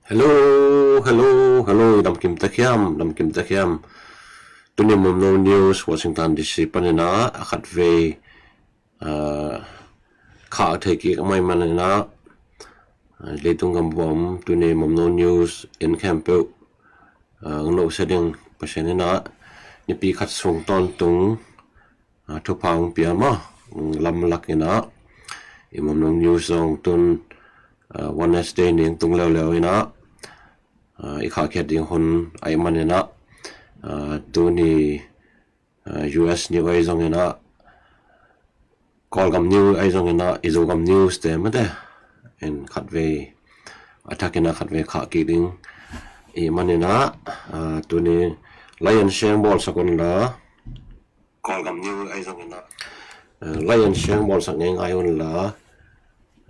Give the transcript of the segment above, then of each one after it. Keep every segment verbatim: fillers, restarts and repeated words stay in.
Hello, hello, hello, i damkim tek hiam, damkim tek hiam. Tuni Momno News, Washington D C panin ah a khatvei, ah, khah thei kik mai manin ah, ah, leitung gam buam tuni Momno News en khempeuh, ah, ngnohsia ding Pasian in ah nipi khat sung tawntung, ah, thupha hong pia maw, lamlak in ah, i Momno News zong tun, ah, Wednesday ni tung leuleu in ah, ah, i khahkhiat ding hun ahih manin ah, ah, tuni, ah, U S News ahi zongin ah, Kawlgam News ahi zongin ah, i Zogam News te mate, en khatvei a thakin ah khatvei khah kik ding ahih manin ah, ah, tuni lai-en share bawlsak un la. Kawlgam News ahi zongin ah, ah, lai-en share bawlsak ngeingai un la.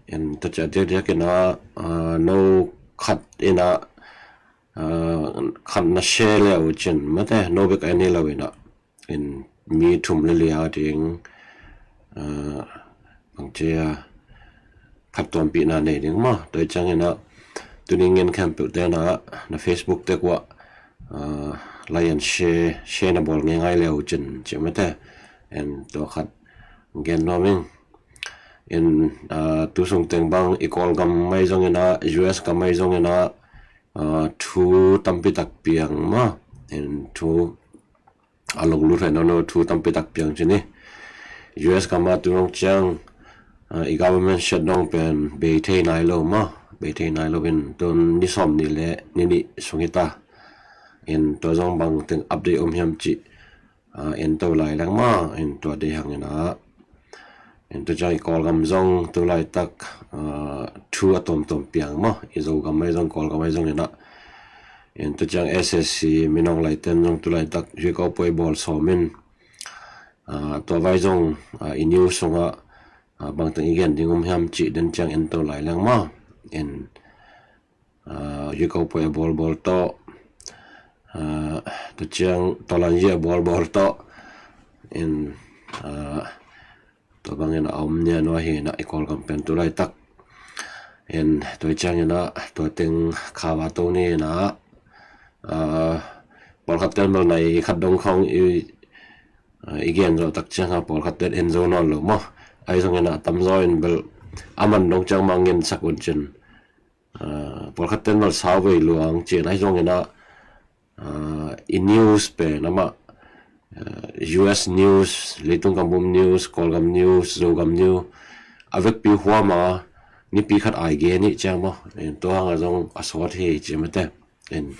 En, tua ciah diakdiak in ah, ah, no khat in ah, ah, khat na share le uh cin mate, no bek a en hi lo in ah, en, mi thum le li a ding, ah, bangci a phattuampihna nei ding maw. Tua hi ciangin ah tuni ngen khempeuh te in ah na Facebook te kuah, ah, lai-en share, share na bawl ngeingai le uh cin ci mate. En, tua khat gen nuam ing. En, ah, tu sung teng bang i Kawlgam ahi zongin ah, U S gam ahi zongin ah, ah, thu tampi tak piang maw. En, thu a lunglut huai nono thu tampi tak piang ci ni. U S gam ah tu zong ciang, ah, i government shutdown pen bei thei nai lo maw. Bei thei nai lo in tun ni sawm nih le ni nih sung hi ta. En, tua zong bang teng update om hiam cih, ah, en to lai leng maw, en tua dei hang in ah. En, tua ciang i Kawlgam zong tu laitak, ah, thu a tuamtuam piang maw, i Zogam ahi zong, Kawlgam ahi zongin ah. En, tua ciang S A C Min Aung Hlaing ten zong tu laitak huikaupoi bawl sawm in, ah, tua vai zong, ah, i news sungah, ah, bang teng i gen ding om hiam cih den ciang en to lai leng maw. En, ah, huikaupoi a bawlbawl tawh, ah, tua ciang tawlanzi a bawlbawl tawh, en, ah, tua bangin a om nia nua hi in ah i Kawlgam pen tu laitak. En, tua hi ciangin ah tua teng kha va to ni in ah, ah, pawlkhat ten bel nai khat dong khawng i, ah, i gen zawh tak ciang ah pawlkhat ten en zo nawn lo maw. Ahi zongin ah tamzaw in bel a man dong ciang mah ngensak un cin. Ah, pawlkhat ten bel sau vei luang cin ahi zongin ah, ah, i news pen amah, ah, U S news, leitung gam buam news, Kawlgam news, Zogam news, a vekpi huam a nipi khat ai gen hi ciang maw. En, tua hang a zong a sawt hi ci mate. En,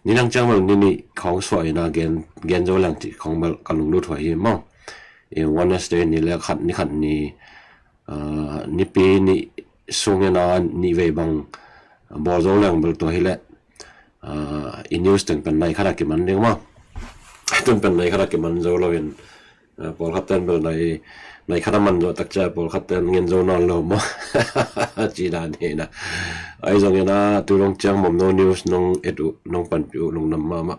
ni nang ciang bel ni nih khawng suah in ah gen, gen zo leng cih khawng bel ka lunglut huai hi maw. En, Wednesday ni le khat ni khat ni, ah, nipi nih sung in ah nih vei bang bawl zo leng bel tua hi leh, ah, i news teng pen nai khat a kiman ding maw. Tun pen nai khat a kiman zo lo in, ah, pawlkhat ten bel nai, nai khat a man zawh tak ciang pawlkhat ten ngen zo nawn lo maw. Ci dan hi in ah. Ahi zongin ah tu dong ciang Momno News nong et uh, nong panpih uh lungdam mahmah.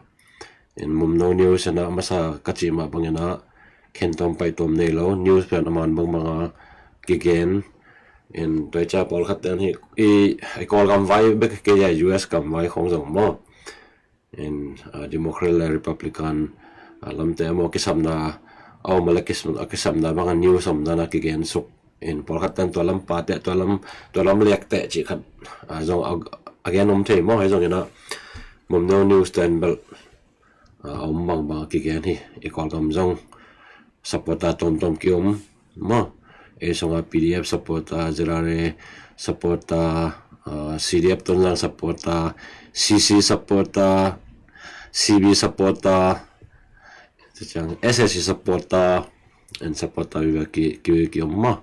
En, Momno News in ah masa ka cih mah bangin ah khen tawm paih tawm nei lo, news pen a man bangbang a kigen. En, tua hi ciang pawlkhat ten hi i, i Kawlgam vai bek kei a U S gam vai khawng zong maw. En, ah, Democrat le Republican, ah, lamte maw kisapna a om a le kisam-, a kisapna bang a news om dan a kigen suk. En, pawlkhat ten tua lam pate, tua lam, tua lam lekte cih khat, ah, zong a, a gen om thei maw, ahi zongin ah Momno News ten bel, ah, a om bangbang a kigen hi. I Kawlgam zong supporter tawmtawm ki-om maw. Ei sungah P D F supporter, Z R A supporter, ah, C D F Tonzang supporter, C C supporter, C B supporter, tua ciang S S C supporter, en, supporter vive ki, ki, ki-om maw.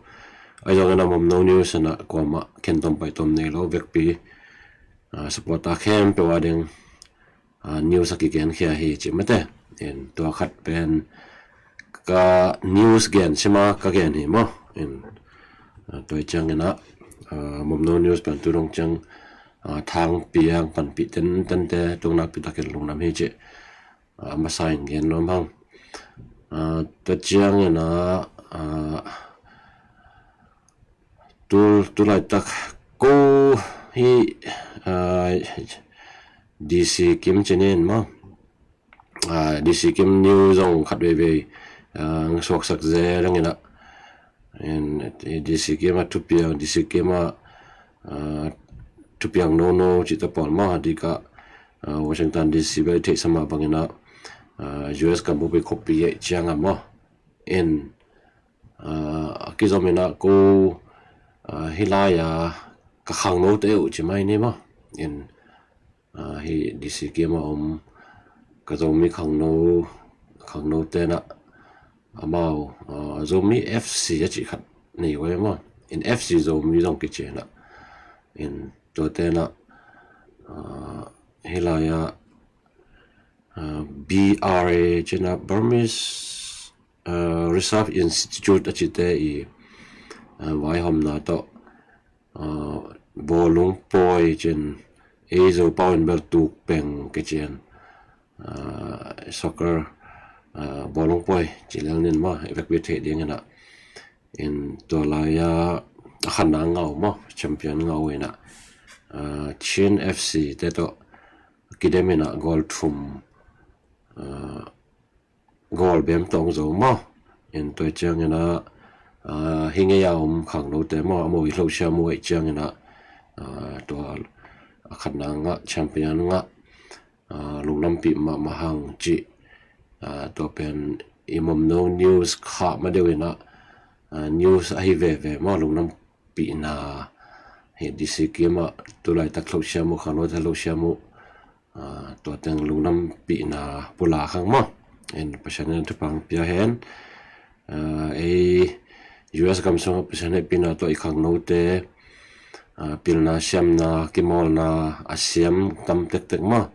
Ahi zongin ah Momno News in ah kuamah khen tawm paih tawm nei lo, vekpi, ah, supporter khempeuh a ding, ah, news a kigenkhia hi ci mate. En, tua khat pen ka news gen sima ka gen hi maw. En, ah, tua hi ciangin ah, ah, Momno News pen tu dong ciang, ah, thang piang panpih tenten te tung nakpi takin lungdam hi ci, ah, masa in gen nuam hang. Ah, tua ciangin ah, ah, tu, tu laitak ko Hih, ah, D C kim cinin maw. Ah, D C kim new zong khat veivei, ah, suaksak zel dingin ah. In, D C kim a thupiang, D C kim a, ah, thupiang nono cih te pawl maw, a dikah, ah, Washington D C bel i theihsa mah bangin ah, ah, U S gam bupi khuapi ei ciang a maw. In, ah, a kizomin ah ko, ah, hih lai-a ka khangnote uh ci mai ni maw. In, ah, hih D C kim a om ka Zomi khangno, khangnote in ah amau, ah, Zomi F C a cih khat nei uh ei maw. In F C Zomi zong kici in ah. In tuate in ah, ah, hih lai-a, ah, B R A ci in ah Burmese, ah, Reserve Institute a cihte i, ah, vaihawmna tawh, ah, bawlung pawi cin, ei Zopau in bel tuk peng kici in, ah, soccer, ah, bawlung pawi ci lel nin maw, i vekpi theih dingin ah. In tua lai-a a khatna ngah uh maw, champion ngah uh in ah, ah, Chin F C te tawh kidemin ah goal thum, ah, goal bem tawh hong zo maw. In tua ciangin ah, ah, hih ngei a om khangnote maw, amau i lohsiam uh ei ciangin ah, ah, tua a khatna ngah, champion ngah, ah, lungdampih mahmah hang cih, ah, tua pen i momno news khah ma deuh in ah, ah, news ahi veve maw, lungdampihna. Hih D C kim a tulaitak lohsiam uh, khangnote lohsiam uh, ah, tua teng lungdampihna pulak hang maw. In Pasian in thupha pia hen, ah, ei U S gam sungah Pasian hehpihna tawh i khangnote, ah, pilna siamna, kimawlna a siam tam tektek maw.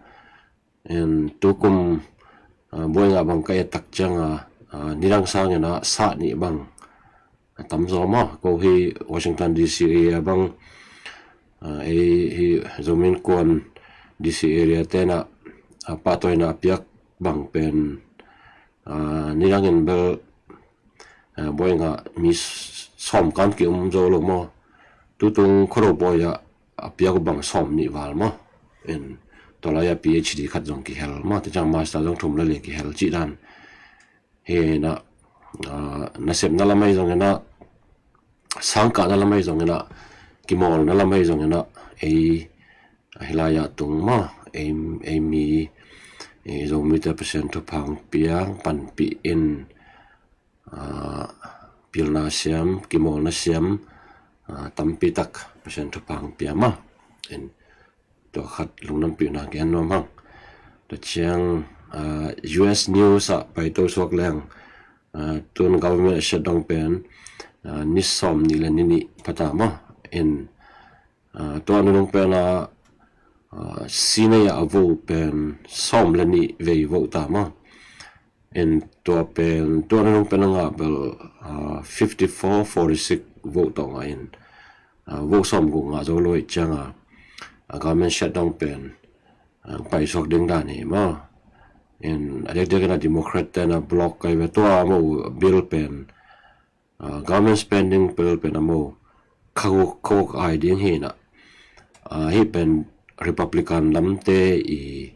In tukum, ah, buai ngah bang ka et tak ciang a, ah, nidang sangin ah sah nih bang a tam zaw maw. Ko hih Washington D C area bang, ah, ei hih Zomi Innkuan D C area te in ah, ah, pahtawina a piak bang pen, ah, nidangin bel, ah, buai ngah mi s-, sawm kan ki um zo lo maw. Tutung khuado pawi ah a piak uh bang sawm nih val maw. In tua lai-a P H D khat zong kihel maw, tua ciang master zong thum le li kihel cih dan. Hi in ah, ah, nasepna lam ahi zongin ah, sangkahna lam ahi zongin ah, kimawlna lam ahi zongin ah, ei, ah, hih lai-a tung maw, ei, ei mi, ei Zomite Pasian thupha hong pia, panpih in, ah, pilna siam, kimawlna siam, ah, tampi tak Pasian thupha hong pia maw. In tua khat lungdampihna gen nuam hang. Tua ciang, ah, U S news ah paito suak leng, ah, tun government a shutdown pen, ah, ni sawm nih le ni nih pha ta maw. In, ah, tua nunung pen ah, ah, Senate ah a vote pen sawm le nih vei vote ta maw. In tua pen, tua nunung pen a ngah bel, ah, fifty four forty six vote tawh ngah in, ah, vote sawm guk ngah zo lo ei ciang a, ah, government shutdown pen, ah, paisuak ding dan hi maw. In a diakdiakin ah Democrat te in ah block kai ve, tua amau bill pen, ah, government spending bill pen amau kha guk, kha guk ai ding hi in ah, ah, hih pen Republican lamte i,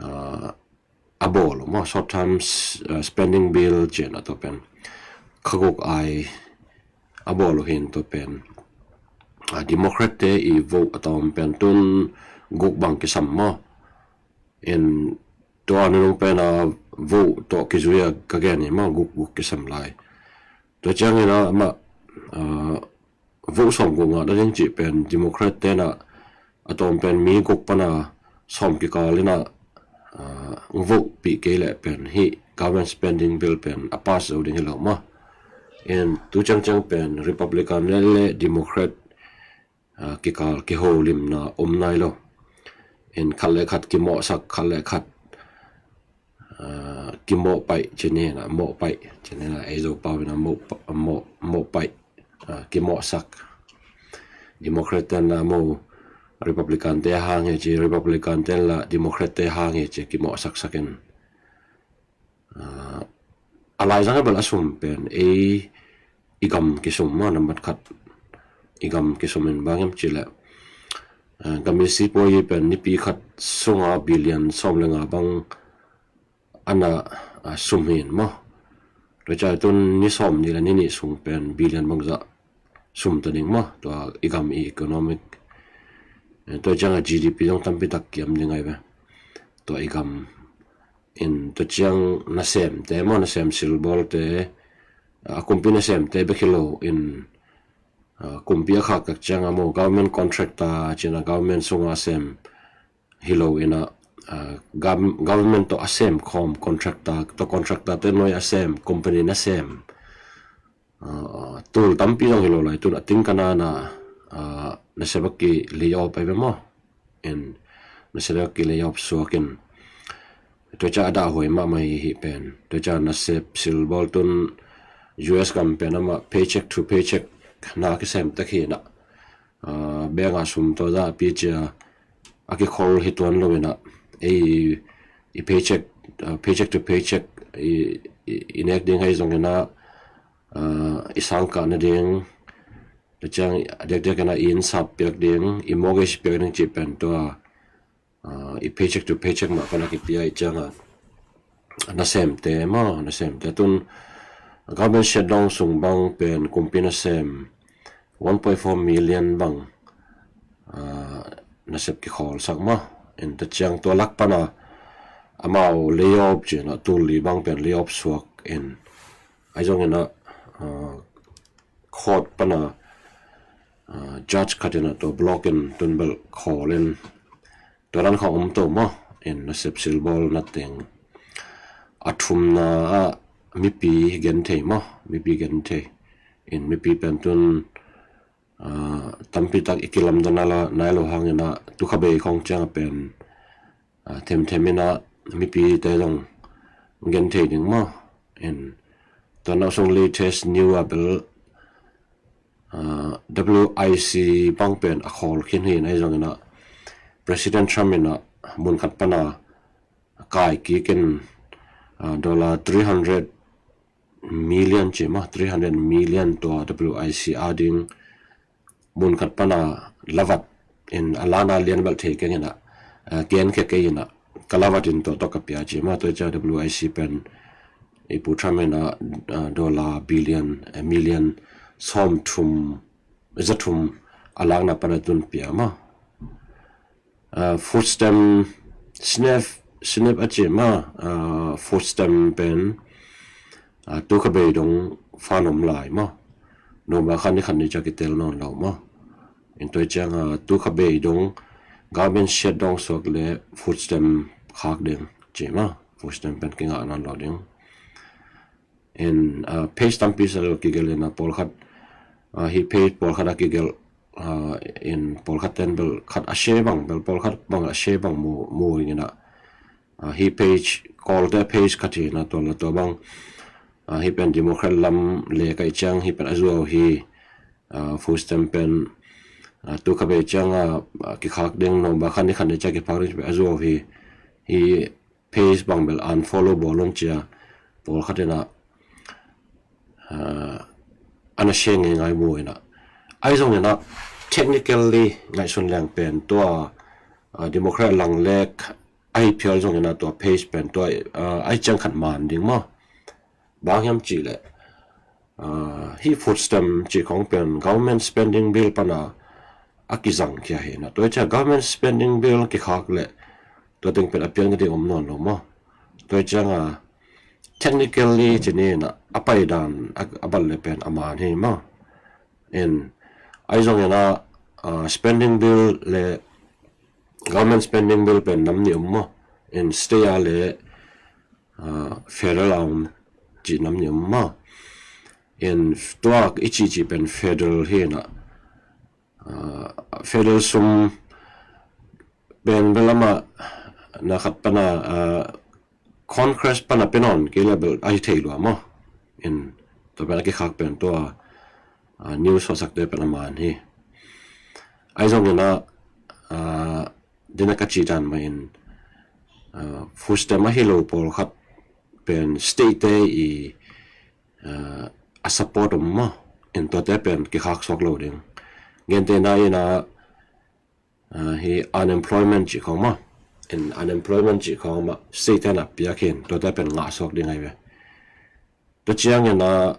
ah, a bawl uh maw, short term, ah, spending bill ci in ah tua pen kha guk ai a bawl uh hi in tua pen, ah, Democrat te i vote a tawm pen tun guk bang kisam maw. In tua nunung pen ah vote tawh kizui a ka gen hi maw, guk guk kisam lai. Tua ciangin ah amah, ah, vote sawm guk ngah nading cih pen Democrat te in ah a tawm pen mi guk pan a sawm kikal in ah, ah, vote pih kei leh pen hih government spending bill pen a pass zo ding hi lo maw. In tu ciangciang pen Republican le, le Democrat, ah, kikal kiholimna om nai lo. In khat le khat kimawhsak, khat le khat, ah, kimawhpaih ci ni in ah, mawhpaih ci ni in ah, ei Zopau in ah mawh, mawh, mawhpaih, ah, kimawhsak. Democrat te in ah amau Republican te hang hi ci, Republican te in ah Democrat te hang hi ci, kimawhsaksak in. Ah, a laizang a bel a sum pen ei i gam kisum maw, nambat khat i gam kisum in bang hiam cih leh, Gam i sipuazi pen nipi khat sunga billion sawm le nga bang ana sum hi in maw. Tua ciang tun ni sawm ni le ni nih sung pen billion bangzah sum ta ding maw, tua i gam i economic. Tua ciang a G D P zong tampi tak kiam ding ahi ve. Tua i gam in tua ciang nasemte maw, nasem silbawlte, a kumpi nasemte bek hi lo in, kumpi a khak tak ciang a maw, government contractor ci-in a government sunga sem hi lo in a, government tawh a sem khawm contractor tawh, contractor te nuai a sem, company nasem, tul tampi zong hi lo lai tun a ting ka nana nasep a ki lay off ahi ve maw. In nasep a ki lay off suak in tua ciang a dahhuai mahmah hi hi pen. Tua ciang nasep silbawl tun U S gam pen amah paycheck to paycheck na kisem tek hi na. Bank ah sum tawh zah pi cia a kikhol hi tuan lo in a, ei i paycheck, paycheck to paycheck i nek ding ahi zong in a, i sang kah nading, tua ciang a diakdiak in a i inn sap piak ding, i mortgage piak ding cih pen tua i paycheck to paycheck mah pan a kipia i ciang a nasemte maw, nasemte tun government shutdown sung bang pen kumpi nasem one point four million bang nasep kikhawlsak maw. In tua ciang tua lak pan a amau lay off ci-in a tul li bang pen lay off suak in, ahi zong in a court pan a judge khat in a tua block in tun bel khawl in tua dan khawng om to maw. In nasep silbawl na teng a thumna ah mipi genthei maw, mipi genthei. In mipi pen tun tampi tak i kilamdan nai lo hang in a, tu kha bei khawng ciang a pen themthem in a mipite zong genthei ding maw. In tua na sung latest new a bel W I C bang pen a khawl khin hi in, ahi zong in a President Trump in a mun khat pan a kai kik in dollar three hundred million ci maw, three hundred million tua W I C a ding mun khat pan a lavat in a lana lian bel thei keng in a, gen khe kei in a, ka lavat in tua tawh ka pia ci maw. Tua ciang W I C pen i Pu Trump in a dollar billion, million sawm thum, za thum a lakna pan a tun pia maw. Food stamp, SNAP, SNAP a ci maw, food stamp pen tu kha bei dong fan om lai maw. November kha ni khat ni ciang kitel nawn lo maw. In tua ciang a tu kha bei dong government shutdown suak le food stamp khak ding ci maw. Food stamp pen kingah nawn lo ding. In page tampi sa lo kigelh in a pawlkhat, hi page pawlkhat a kigelh in pawlkhat ten bel khat a share bang, bel pawlkhat bang a share bang mu, mu in a, hi page Kawlte page khat hi in a, tua la tua bang hi pen Democrat lam le kai ciang hi pen a zuau hi. Food stamp pen tu kha bei ciang a kikhak ding, November kha ni khat ni ciang kikhak ding a zuau hi. Hi page bang bel unfollow bawl un ci a pawlkhat in a, ana share ngeingai mu in a. Ahi zong in a technically ngaihsun leng pen tua Democrat lang lek ahi phial zong in a tua page pen tua ahi ciang khat man ding maw. Bang hiam cih leh hi food stamp cih khawng pen government spending bill pan a a kizang khia hi in a. Tua ciang government spending bill kikhak leh tua teng pen a piang ding om nawn lo maw. Tua ciang a technically ci ni in a, a paidan a bal le pen a man hi maw. In ahi zong in a spending bill le government spending bill pen nam nih om maw. In state a le federal a om cih nam nih om maw. In tua i cihcih pen federal hi in a, federal sum pen bel amah na khat pan a Congress pan a pia nawn kei le bel ahi thei lua maw. In tua pen a kikhak pen tua news hotsakte pen a man hi. Ahi zong in a, dina ka cih dan mah in food stamp ahi lo pawlkhat pen state te i a support om maw. In tuate pen kikhak suak lo ding. Gentehna in a Hi unemployment cih khawng mah, in unemployment cih khawng mah state ten a piak hi in, tuate pen ngahsuak ding ahi ve. Tua ciangin a,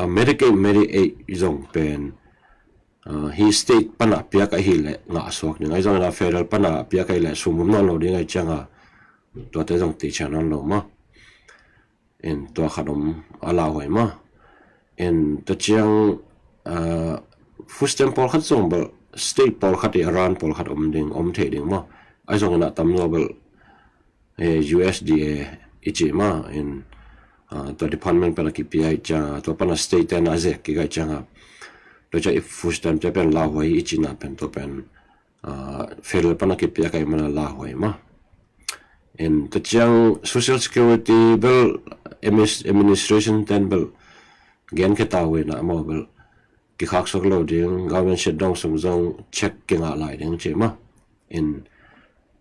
Medicaid, Medicaid zong pen hi state pana piak ahih leh ngahsuak ding ahi zongin a, federal pana piak ahih leh sum om nawn lo ding ahi cianga, tuate zong teichia nawn lo mah. In tua khat om a lauhuai mah. In tua ciang food stamp pawlkhat zong bel state pawlkhat i a ran pawlkhat om ding, om thei ding mah. Ahi zongin a tamzaw bel U S D A i cih mah in, tua department pana kipia ahi cianga, tua pana state ten a zek kik ahi cianga, tua ciang i food stamp te pen lauhuai i cihna pen tua pen federal pana kipia ahi mana lauhuai mah. In tua ciang social security bel administration ten bel genkhia ta uh in a, amau bel kikhaksuak lo ding, government shutdown sung zong check kingah lai ding cih mah. In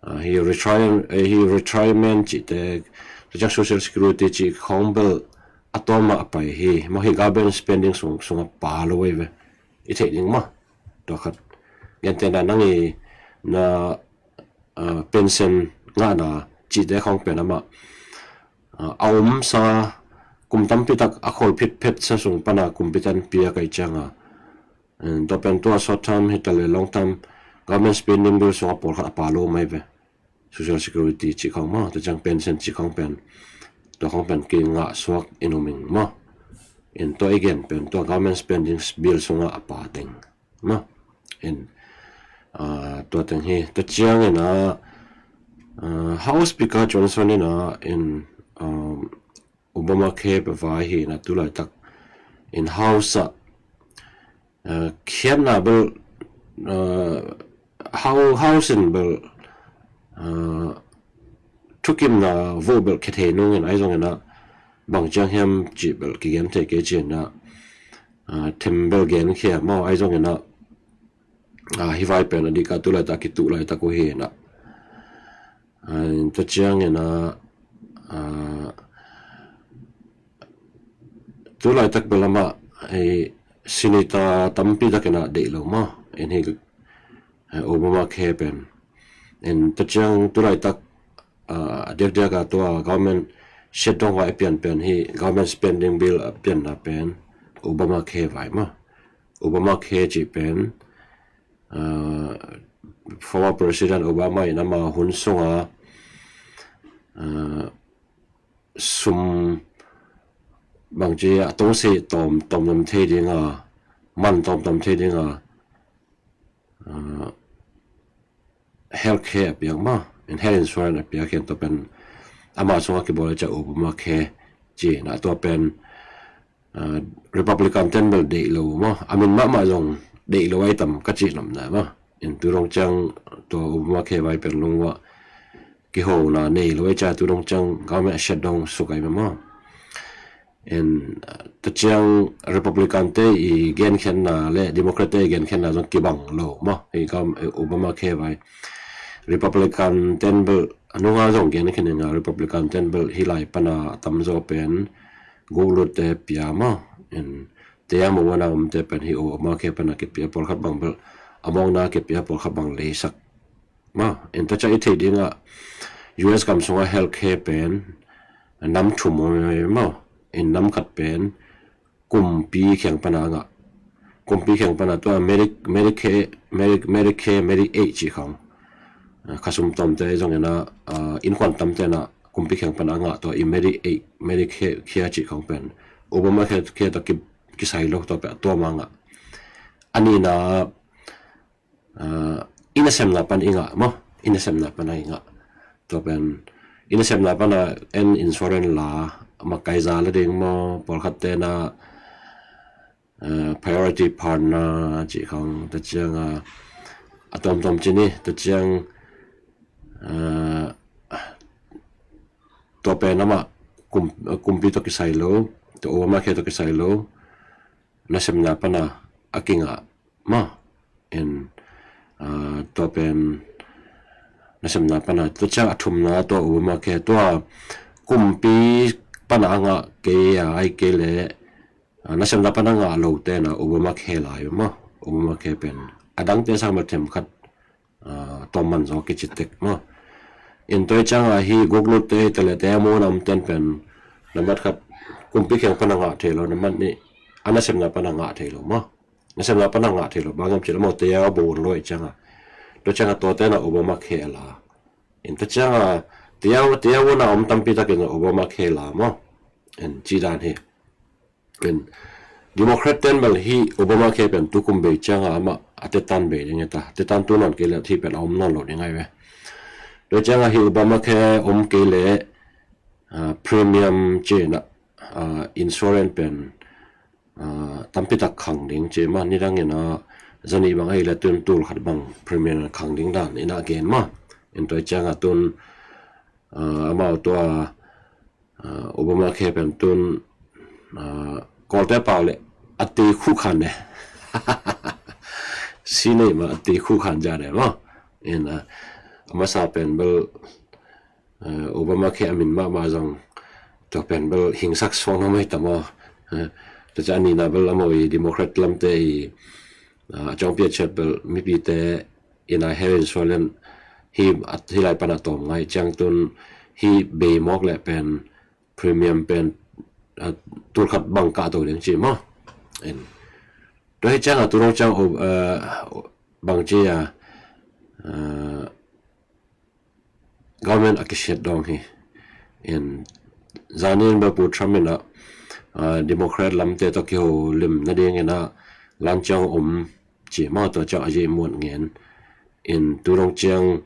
hi retirement cihte, tua ciang social security cih khawng bel a tuam mah a pai hi mah, hi government spending sung, sungah pha lo ahi ve. I theih ding mah. Tua khat gentehna nang i na pension ngahna cihte khawng pen amah a omsa, kum tampi tak a khol phitphetsa sung pana kumpi ten piak ahi cianga, tua pen tua short term hi ta leh long term government spending bill sungah pawlkhat a pha lo mai ve. Social security cih khawng mah, tua ciang pension cih khawng pen, tua khawng pen kingahsuak i nuam ing mah. In tua i gen pen tua government spending bill sungah a pha teng mah. In tua teng hi. Tua ciangin a, House Speaker Johnson in a, in Obamacare pia vai hi in a, tulaitak in House ah khiatna bel, House in bel thukimna vote bel khia thei nungin, ahi zongin a bang ciang hiam cih bel kigen thei kei ci in a, them bel genkhia mah, ahi zongin a hi vai pen a dika tulaitak kituh laitak uh hi in a, tua ciangin a tulaitak bel amah senator tampi takin a deih lo mah. In hi Obamacare pen, in tua ciang tulaitak a diakdiak a tua government shutdown vai a pian pen hi, government spending bill a pianna pen Obamacare vai mah. Obamacare cih pen former President Obama in ama hun sunga sum bangci a tongse tawm, tawm tawm thei dinga, man tawm tawm thei dinga, health care a piak mah, in health insurance a piak hi in, tua pen ama sungah kibawl a cia Obamacare ci in a, tua pen Republican ten bel deih lo mah, a min mahmah zong deih lo ahi tam ka cih nopna mah. In tu dong ciang tua Obamacare vai pen lungua kihona nei lo ahi cia, tu dong ciang government a shutdown suk ahi mah. In tua ciang Republican te i genkhiatna le Democrat te i genkhiatna zong kibang lo mah. Hi Obamacare vai Republican ten bel a nunga zong genkhia ning a, Republican ten bel hi lai pana tamzaw pen guklut te pia mah. In te a mawngna omte pen hi Obamacare pana kipia pawlkhat bang bel, a mawngna kipia pawlkhat bang leisak mah. In tua cia i theih dinga U S gam sunga health care pen nam thum om mah. In nam khat pen kumpi kheng pana ngah, kumpi kheng pana tua Medi-, Medicare, Medi-, Medicare, Medi-Aid cih khawng, khasum tawmte zongin a, innkuan tamte na kumpi kheng pana ngah tua i Medi-Aid, Medicare cih khawng pen Obamacare, care tua ki, kisai lo, tua pen tua mah ngah. A nihna, i nasemna pan i ngah maw, i nasemna pana i ngah. Tua pen i nasemna pana en insurance la, makaih za la ding maw, pawlkhatte na priority partner cih khawng, tua cianga a tuamtuam ci ni, tua ciang tua pen amah kum, kumpi tawh kisai lo, tua Obamacare tawh kisai lo, nasemna pana a kingah maw. En, tua pen nasemna pana, tua ciang a thumna tua Obamacare tua kumpi pana a ngah kei a, ahih kei leh nasemna pana ngah lote na Obamacare lai maw. Obamacare pen a dangte sang bel themkhat tawm man zaw kici tek maw. In tua ciangah hih guklut te, tele te, a muan a om ten pen nambat khat kumpi kheng pan a ngah thei lo, nambat nih a nasepna pan a ngah thei lo maw. Nasepna pan a ngah thei lo, bang hiam cih leh amau tayal bawl lo ahih ciangah. Tua ciangah tua ten a Obamacare a la. In tua ciangah tayal, tayal a om tampi takin Obamacare la maw. In cih dan hi. In Democrat ten bel hih Obamacare pen tukum bei ciangah amah a tetan bei ding hi ta. Tetan tu nawn kei leh hih pen a om nawn lo ding ahi ve. Tua ciangah hih Obamacare om kei leh, ah, premium ci-in ah, ah, insurance pen, ah, tampi tak khang ding ci mah, nidang in ah za nih bang ahih leh tun tul khat bang premium khang ding dan in ah gen mah. In tua ciangah tun, ah, amau tua, ah, Obamacare pen tun, ah, Kawlte pau leh a tei khukhan ne. Si nei mah a tei khukhan za ne maw. In, ah, a masa pen bel, eh, Obamacare a min mahmah zong tua pen bel hingsak suang lo mai ta maw. Eh, tua ciang a nihna bel amau i Democrat lamte i, ah, a cawngpi a ciat bel mipite in a health insurance hih, hih lai pan a tawm ngai ciang tun hih bei mawk leh pen premium pen, ah, tul khat bang kah to ding ci maw. In tua hi ciangah tu dong ciang, oh, eh, bang ci a, eh, government a kisiat dawng hi. In zanin bel Pu Trump in ah, ah, Democrat lamte tawh kiho lim nadingin ah lan ciang om ci mah, tua ciang a zia muan ngen. In tu dong ciang,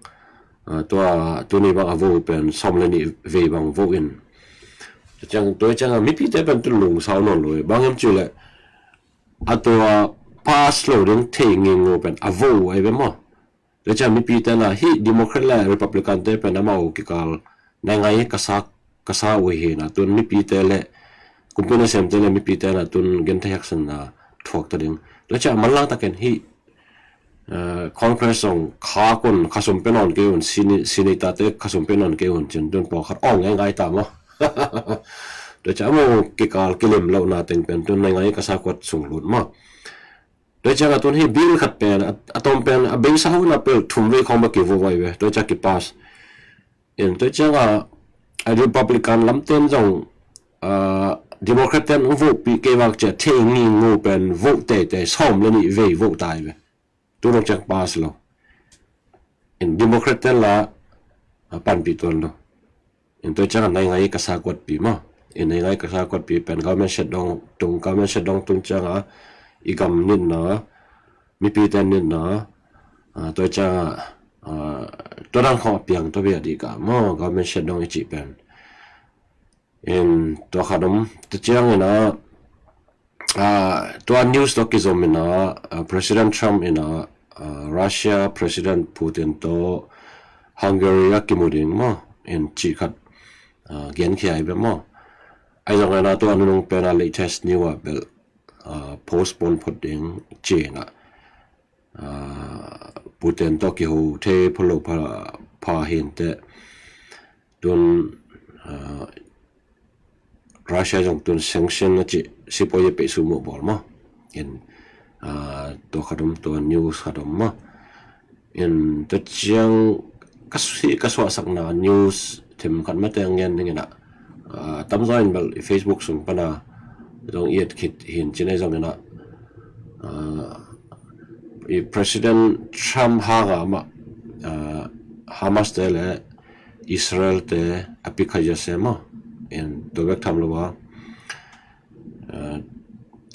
ah, tua tuni bang a vote pen sawm le nih vei bang vote in. Tua ciang, tua ciang a mipite pen tu lungsau nawn lo hi. Bang hiam cih leh a tua pass lo ding thei ngingngu pen a vote ahi ve maw. Tua ciang mipite la hih Democrat le Republican te pen amau kikal naingai ka sa, ka sa uh hi na, tun mipite le kumpi nasemte le mipite na tun genthei haksatna thuak ta ding. Tua ciang manlang takin hih, eh, Congress zong khak un, khasum pia nawn kei un, Sene-, Senator te khasum pia nawn kei un cin tun pawlkhat awng ngaingai ta maw. Tua ciang amau kikal kilem lohna teng pen tun naingai ka sa kuat sung lut maw. Tua ciang a tun hih bill khat pen, a, a tawm pen, a beisa hun a pel thum vei khawng bek kivo vai ve. Tua ciang kipass. In tua ciang a, a Republican lamten zong, a, Democrat ten hong vote pih kei vak ciang thei ngingngu pen vote teitei sawm le nih vei vote tai ve. Tu dong ciang pass lo. In Democrat ten la, a, panpih tuan lo. In tua ciang a naingai ka sa kuatpi maw. In naingai ka sa kuatpi pen government shutdown tung, government shutdown tung ciang a i gam nitna, mipite nitna, a, tua ciang a, a, tua dan khawng a piang tua bia dih ka maw, government shutdown i cih pen. In tua khat om, tua ciang in a, ah, tua news tawh kizom in a, ah, President Trump in a, ah, Russia President Putin tawh Hungary a kimu ding maw in cih khat, ah, genkhia hi bek maw. Ahi zongin a tua nunung pen a latest news ah bel, ah, postpone phot ding ci in a, ah, Putin tawh kiho thei phot lo pha, pha hi inteh. Tun, ah, Russia zong tun sanction a cih sipuai a peih sumuh bawl maw. In, ah, tua khat om, tua news khat om maw. In tua ciang ka si, ka suahsakna news themkhat mate a ngen ding in a, ah, tamzaw in bel i Facebook sung pan a zong i et khit hi in cin ahi zongin a, ah, i President Trump hang a amah, ah, Hamas te le Israel te a pi kha zia se maw. In tua bek tham lo a, ah,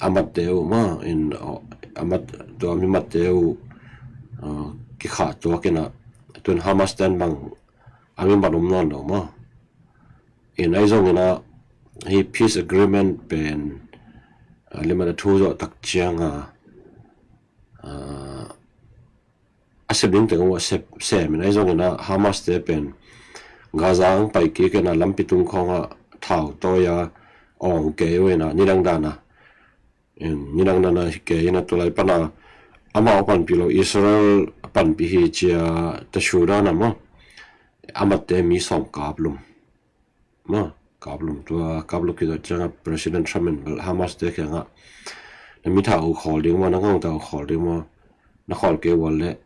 a matte uh maw, in, oh, a mat, tua mi matte uh, ah, kikhah tuak in a, tun Hamas ten bang a mi mat om nawn lo maw. In ahi zongin a, hih peace agreement pen, ah, limit a thu zawh tak ciang a, ah, a sep ding teng uh a sep, sem in ahi zongin a Hamas te pen Gaza ang pai kik in a lampi tung khawng a thau tawi a awng kei uh in a nidang dan a. In nidang dan a hi kei in a tulai pan a amau panpih lo Israel panpih hi cia ta su dan a maw. A matte mi sawm kap lum. Maw, kap lum tua, kap lum kizawh ciang a President Trump in bel Hamas te kiang a na mi thau uh khawl ding maw, na ngawng thau uh khawl ding maw, na khawl kei uh leh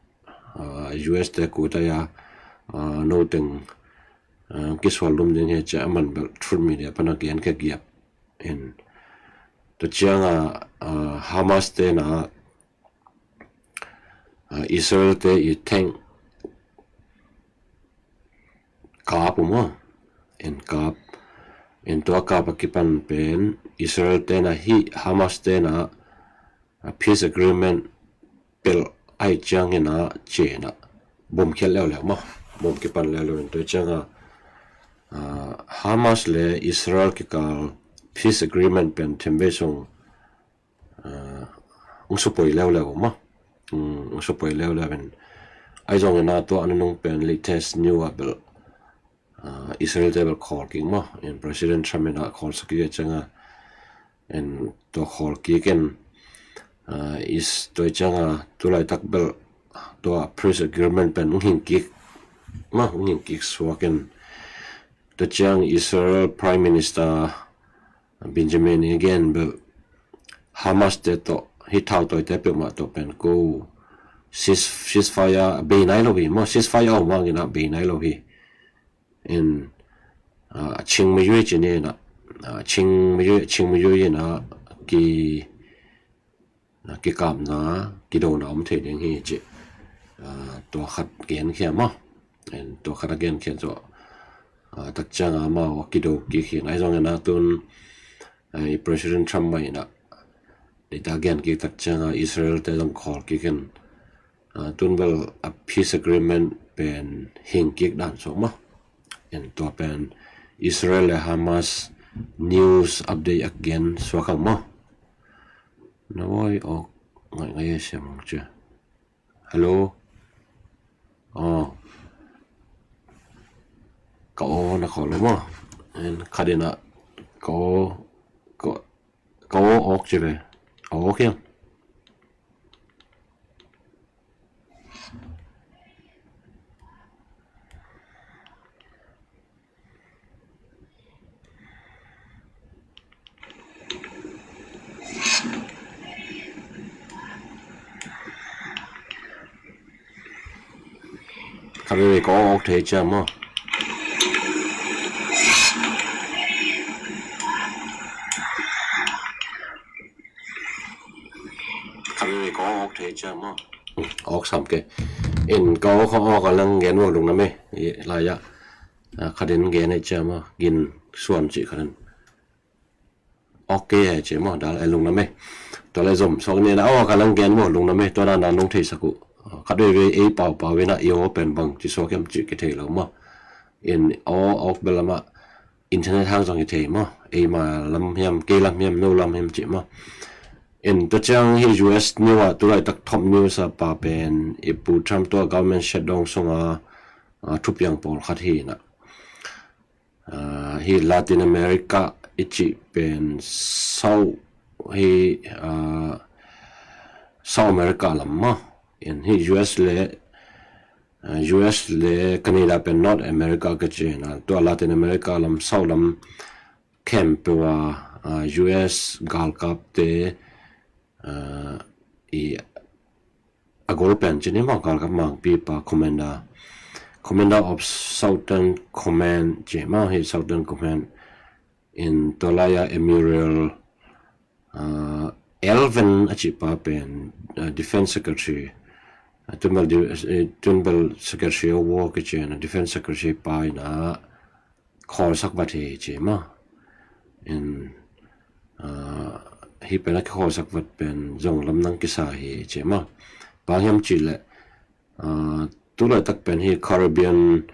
US te kuta ya no teng kisual lum ding hi ci a, aman bel Truth Media pana gen khe giap in. Tua cianga Hamas te na Israel te i teng kap uh maw, in kap in, tua kap a kipan pen Israel te na hi Hamas te na peace agreement pel ai ciangin a cina bom khial leuleu maw, bom kipan leuleu in. Tua cianga Hamas le Israel kikal peace agreement pen themvei sung ung supoi leuleu maw, ung supoi leuleu in. Ai zongin a tua a nunung pen latest new a bel Israel te bel khawl kik maw, in President Trump in a khawl sak kik a cianga, in tua khawl kik in is tua cianga tulaitak bel tua peace agreement pen ung hing kik maw, ung hing kik suak in. Tua ciang Israel Prime Minister Benjamin i gen bel Hamas te tawh hi thautawite peuhmah tawh pen ko ceasefire bei nai lo hi maw, ceasefire a om vangin a bei nai lo hi. In a ching mayui ci ni in a, ching mayui, ching mayui in a ki kikapna kidona om thei ding hi ci. Tua khat genkhia maw, tua khat a genkhia zawh tak cianga amau a kido kik hi. Ai zongin a tun i President Trump mah in a data gen kik tak cianga Israel te zong khawl kik in tun bel a peace agreement pen hing kik dan suak maw. In tua pen Israel le Hamas news update a gen suak ang maw. Na voi awk ngaih ngaih a siam ang cia. Hello. Aw, ka aw na khawl lo maw. Khatin a ka aw, ka aw awk ci ve. A awk hiam? Khatvei ka awk thei cia maw. Khatvei ka awk thei cia maw. Awk sam ke. In ka awk a awk a lang gen maw lungna me. Lai a. Khatin gen ei cia maw. Gin suan ci khatin. Ok, hai ci maw, dal ai lungna me. Tua lai zom suak ni na awk a lang gen maw lungna me. Tua na na lung thei sak uh. Khatvei vei ei pau pau vei na i aw pen bang ci suak hiam ci kithei lo maw. In aw awk bel lamah internet hang zong hi thei maw. Eima lam hiam, kei lam hiam, no lam hiam ci maw. In tua ciang hi US news a tulaitak top news a pa pen i Pu Trump tua government shutdown sunga thupiang pawlkhat hi na. Hi Latin America i cih pen South hi South America lam maw. In hi US le US le Canada pen North America ka ci na, tua Latin America lam South lam khempeuh a US galkapte i a gol pen ci ni maw, galkap mangpipa commander, commander of Southern Command ci maw, hi Southern Command in tua lai a Admiral Elvin a cih pa pen Defense Secretary, tunbel Secretary of War kici na, Defense Secretary pa in a khawlsak vat hi ci maw. In hi pen a kikhawlsak vat pen zong lamdang kisa hi ci maw. Bang hiam cih leh tulaitak pen hi Caribbean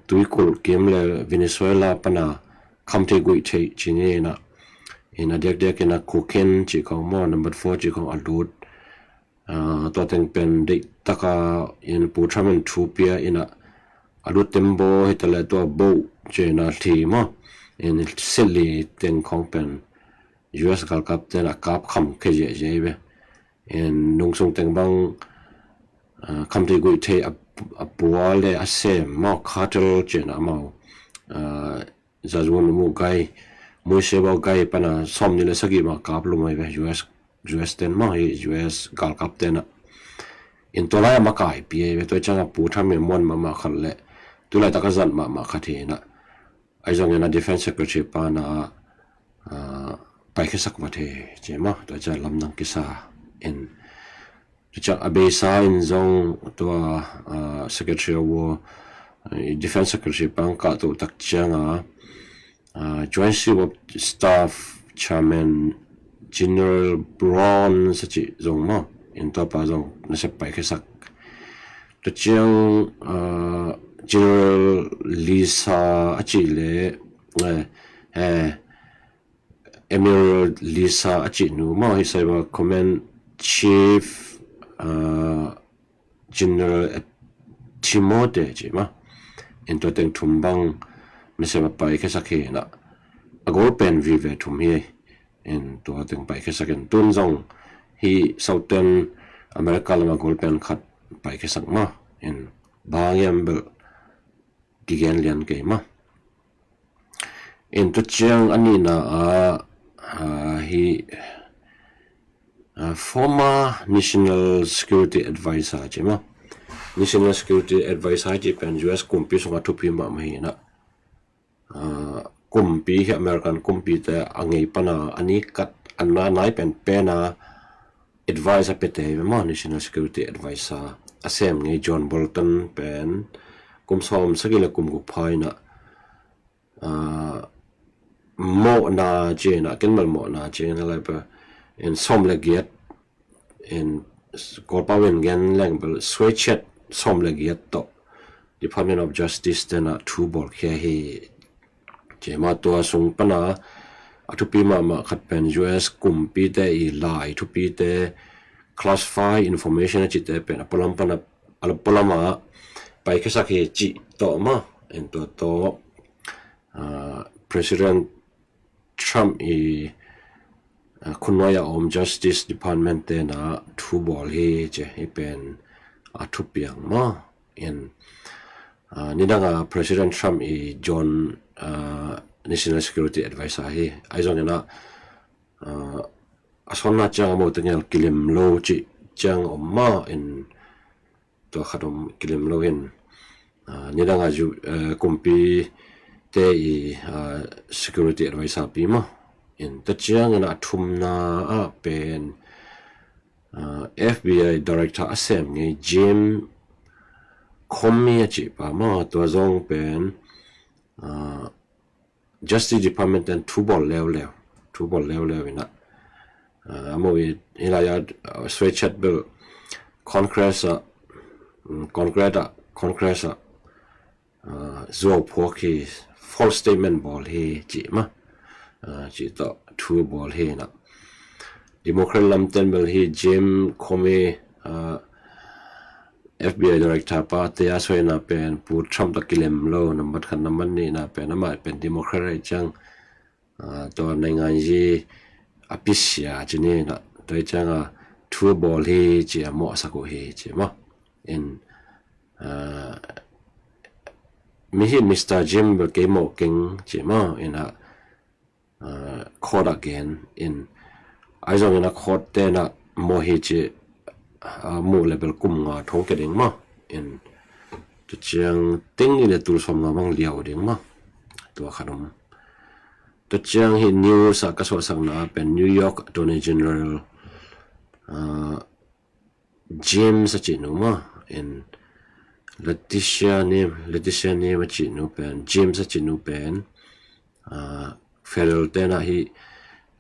tuikulh kim le Venezuela pana khamtheih guihtheih ci ni na. In a diakdiak in a cocaine cih khong maw, number four cih khong a lut. Tua teng pen deihtaka in Pu Trump in thu pia in a, a lut tembaw hi ta le tua boh ci na thli maw. In seli teng khong pen US galkap ten a kap kham khe ziahziah hi ve. In nungsung teng bang khamtheih guihtheih a pua le a sem maw, cartel ci na amau Zazuan Umu Gai, Muisebau Gai pana sawm ni le sagih mah kap lum ahi ve US, US ten mah hi US galkap ten ah. In tua lai a makaipi ei ve, tua ciang a Pu Trump in muan mahmah khat le tu laitak a zat mahmah khat hi inah, ahi zongin a Defense Secretary pa na a paikhiasak vat hi ci maw, tua ciang lamdang kisa in. Tua ciang a beisa in zong tua Secretary of War, Defense Secretary pa ang kah toh tak ciang a Joint Chief of Staff Chairman General Brown sa ci zong maw, in tua pa zong nasep paikhiasak. Tua ciang General Lisa a ci le Admiral Lisa a cihnu maw, hi Cyber Command Chief General Timothy ci maw, in tua teng thum bang nasep a paikhiasak hi inah, a gol pen vive thum hi. In tua teng paikhiasak in tun zong hi Southern America lam a gol pen khat paikhiasak maw, in bang hiam bel kigen lian kei maw. In tua ciang a nihna ah hi former National Security Advisor ci maw. National Security Advisor ci pen U S kumpi sungah thupi mahmah hi inah, kumpi hi American kumpite a ngei pana a ni kat a nai penpen a advice a pete hi maw, National Security Advisor a sem ngei John Bolton pen kum sawm sagih le kum guk pha inah mawhna ci inah, kinmal mawhna ci inah lai pa in sawm le giat in, Kawlpau in gen leng bel suaichet sawm le giat tawh Department of Justice tenah thu bawlkhia hi ci maw. Tua sung pana a thupi mahmah khat pen U S kumpite i lai thupite, classified information a cite pen a pualam pana a pualam ah paikhiasak hi cih tawh maw. In tua tawh President Trump i khutnuai a om Justice Department tenah thu bawl hi ci, hi pen a thupiang maw. In nidang a President Trump i John National Security Advisor hi, ahi zongin ah a sonna ciang a mo tengel kilim lo cih ciang om maw. In tua khat om kilim lo in nidang a kumpi te i security advisor pi maw. In tua ciangin a thumna ah pen F B I director a sem ngei Jim Comey a cih pa maw, tua zong pen Justice Department ten thu bawl leuleu, thu bawl leuleu inah, a mo i hilai a suaichet bel Congress ah, Congress ah, Congress ah zuau phuak hi, false statement bawl hi cih maw, cih tawh thu bawl hi inah. Democrat lam ten bel hi Jim Comey, F B I director pa te a suaina pen Pu Trump tawh kilem lo, nambat khat nambat nihna pen amah pen Democrat ahi ciang tua naingan yi a pisia ci ni inah, tua hi ciang a thu bawl hi ci a mawhsak uh hi ci maw. In mi hi Mister Jim bel kei mawh keng ci maw inah, court ah gen in, ahi zongin a court tenah mawh hi ci a muh le bel kum nga thong kia ding maw. In tua ciang teng nih le tul sawm nga bang liau ding maw. Tua khat om. Tua ciang hi news ah ka suahsakna pen New York Attorney General James a cihnu maw, in Letitia Neal, Letitia Neal a cihnu pen, James a cihnu pen federal tenah hi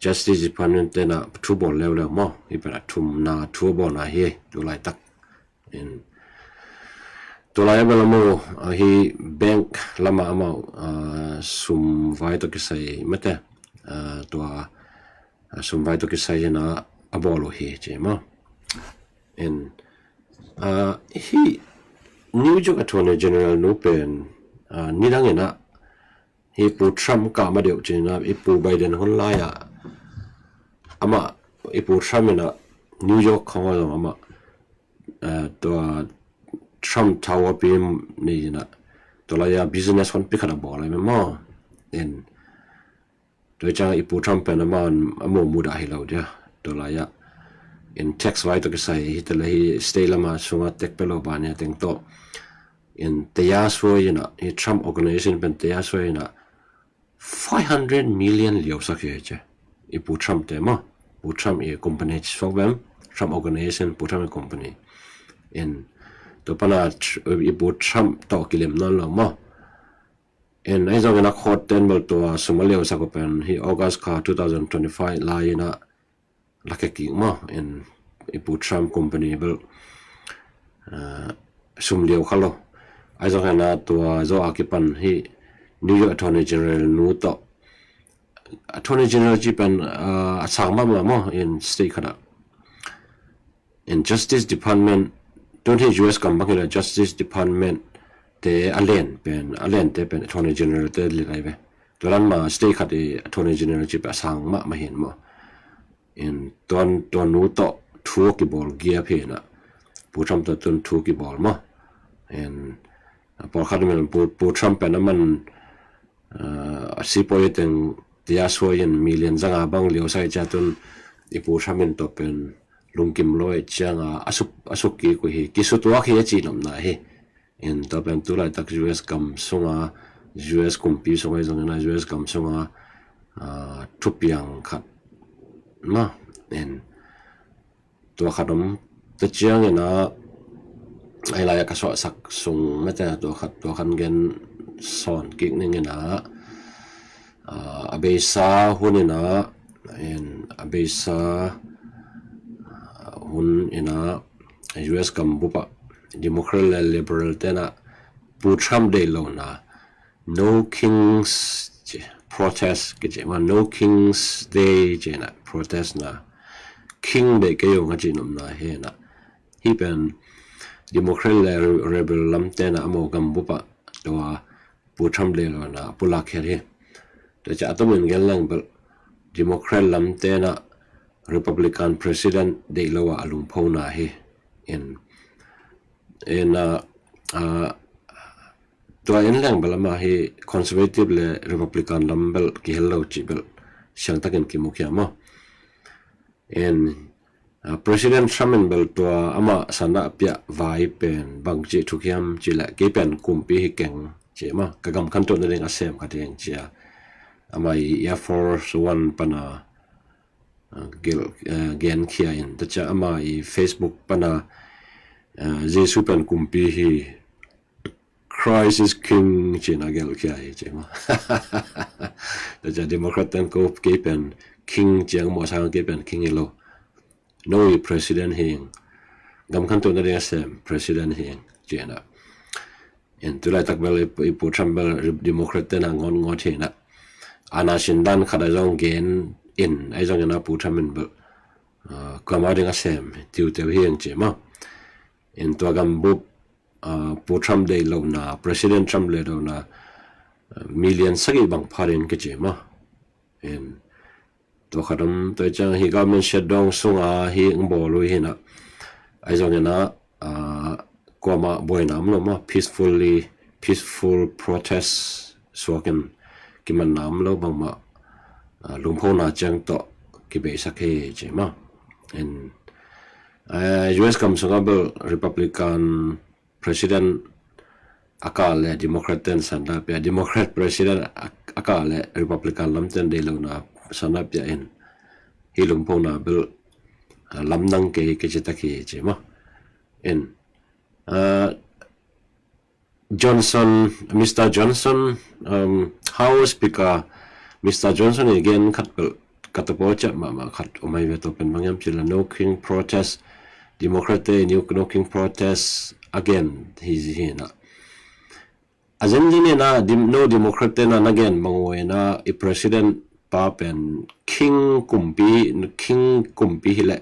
Justice Department tenah thu bawl leuleu maw. Hi pen a thumna thu bawlna hi tu laitak. In tu lai a bel a mo, hi bank lamah amau sum vai tawh kisai mate, tua sum vai tawh kisai hinah a bawl uh hi ci maw. In hi New York Attorney General nu pen nidang inah hi Pu Trump kah ma deuh ci inah, hi Pu Biden hun lai ah amah, hi Pu Trump inah New York khong ah zong amah tua Trump Tower pi ni inah, tua lai a business honpi khat a bawl lai maw. In tua hi ciang hi Pu Trump pen amah a muh mudah hi lo dia, tua lai ah In tax vai tawh kisai hi tale hi state lama sunga tax pe lo bania teng tawh. In tayasua ina hi Trump organization pen tayasua ina five hundred million liausak hi ce. I Pu Trump te maw. Pu Trump i company ci suak bem. Trump organization, Pu Trump i company. In tua pana i Pu Trump tawh kilim nawn lo maw. In ahi zongin a court ten bel tua sum a liausak uh pen hi August kha two thousand twenty-five lai ina lakhia kik maw. In i Pu Trump company bel sum liau kha lo. Ahi zongin a tua zo a kipan hi New York Attorney General nu tawh. Attorney General ci pen a sang mahmah maw in state khatah. In Justice Department, tun hi U S gam bang hila Justice Department te a len pen, a len te pen Attorney General te li lai ve. Tua dan ma state khat i Attorney General ci pen a sang mahmah hin maw. In tuan, tuan nu tawh thu a kibawl giap hi na. Pu Trump tawh tun thu kibawl maw. In pawlkhat min Pu, Pu Trump pen a man a sipawi teng tayasua in million zanga bang liausak cia tun i Pu Trump in tawh pen lungkim lo e cianga a suk, a suk kik uh hi. Kisutuak hi a ci nopna hi. In tua pen tu laitak U S gam sunga, U S kumpi sunga hi zongin a U S gam sunga thupiang khat na. In tua khat om ta ciangin a, ai lai a ka suahsak sung mete tua khat, tua khan gen sawn kik ningin a, a beisa hun in a, in a beisa hun in a U S gam bup ah Democrat le Liberal ten a Pu Trump deih lo na No Kings protest kici ma, No Kings Day ci na protest na. King deih kei ung a ci nopna hi na. Hi pen Democrat le Liberal lam ten a amau gam bup ah tua Pu Trump deih lo na pulak khiat hi. Tua ci a tumin gen lang bel Democrat lam ten a Republican President deih lo a lungpho na hi. In, in a, a, tua in leng bel ama hi Conservative le Republican lam bel kihel lo ci bel siangtakin kimukhia maw. In President Trump in bel tua ama sana piah vai pen bang ci thukiam ci le kei pen kumpi hi keng ci maw, ka gam khantohna ding a sem khat hi keng cia. Ama i Air Force One pana genkhia in ta cia ama i Facebook pana Jesu pen kumpi hi, Christ is King cina gelkhia hi ci maw. Ta cia Democrat ten ko kei pen King ciang maw sang kei pen King hi lo. No i President hi ing. Gam khantohna ding a sem President hi ing cina. In tu laitak bel i Pu Trump bel Democrat ten a ngot ngot hi na. Ana sin dan khat a zong gen in ai zong in a Pu Trump in bel kuama ding a sem tiuteu hi ing ci maw. In tua gam bup Pu Trump deih lo na, President Trump deih lo na million sagih bang pha ding kici maw. In tua khat om tua ciang hi government shutdown sunga hi ng bawl uh hi na. Ai zong in a kuama buaina om lo maw, peacefully, peaceful protest suakin kimanna om lo bangmah lungphona ciang tawh kibeisak hi ci maw. In U S gam sunga bel Republican President a kah le Democrat ten sanda pia, Democrat President a kah le Republican lam ten deih lo na sanda pia in hi lungphona bel lamdang kei kei ci tak hi ci maw. In Johnson, Mister Johnson, um, House Speaker Mister Johnson i gen khat bel ka tapaw ciah mahmah khat om ai ve, tua pen bang hiam ci le No King protest, Democrat te i No King protest again hi hi na. A zen zen ina No Democrat te na na gen bang uh ina i President pa pen King kumpi, King kumpi hi le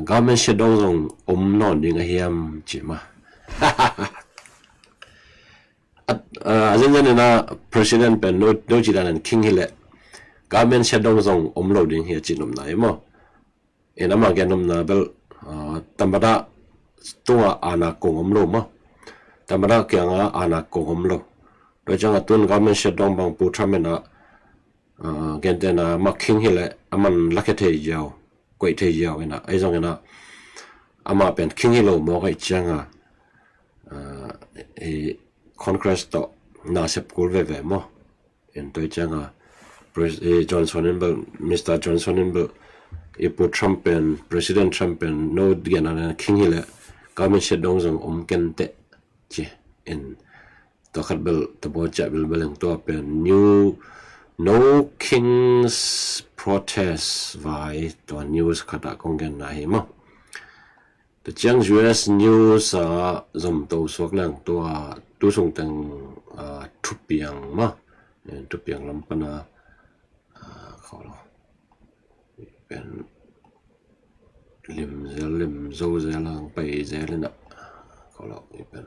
government shutdown zong om nawn ding a hiam ci ma. A zenzen ina President pen no ci dan in King hi le government shutdown zong om lo ding hi a ci nopna hi maw. In ama gen nopna bel tamada tunga ana kong om lo maw. Tamada kianga ana kong om lo. Tua cianga tun government shutdown bang Pu Trump ina gentena ma King hi le aman lakhe thei ziau. koih thei ziau inah, ahi zong inah amah pen king hi lo mawk ahih cianga, ah, i Congress tawh nasep kul veve maw. En tua cianga Pres-, eh, Johnson in bel, Mister Johnson in bel, i Pu Trump pen, President Trump pen, no gen a king hi leh, government shutdown zong om kenteh ci. En tua khat bel, tua bawl ciah bel bel tua pen, new, no king's protest vai, tua news khat ah kong gen na hi maw. Tua ciang U S news ah zom to suak leng tua tu sung teng, ah, thupiang maw. Eh, thupiang lam pana, ah, kholo. Pen lim zel, lim zo zel ang pai zel inah. Kholo, i pen.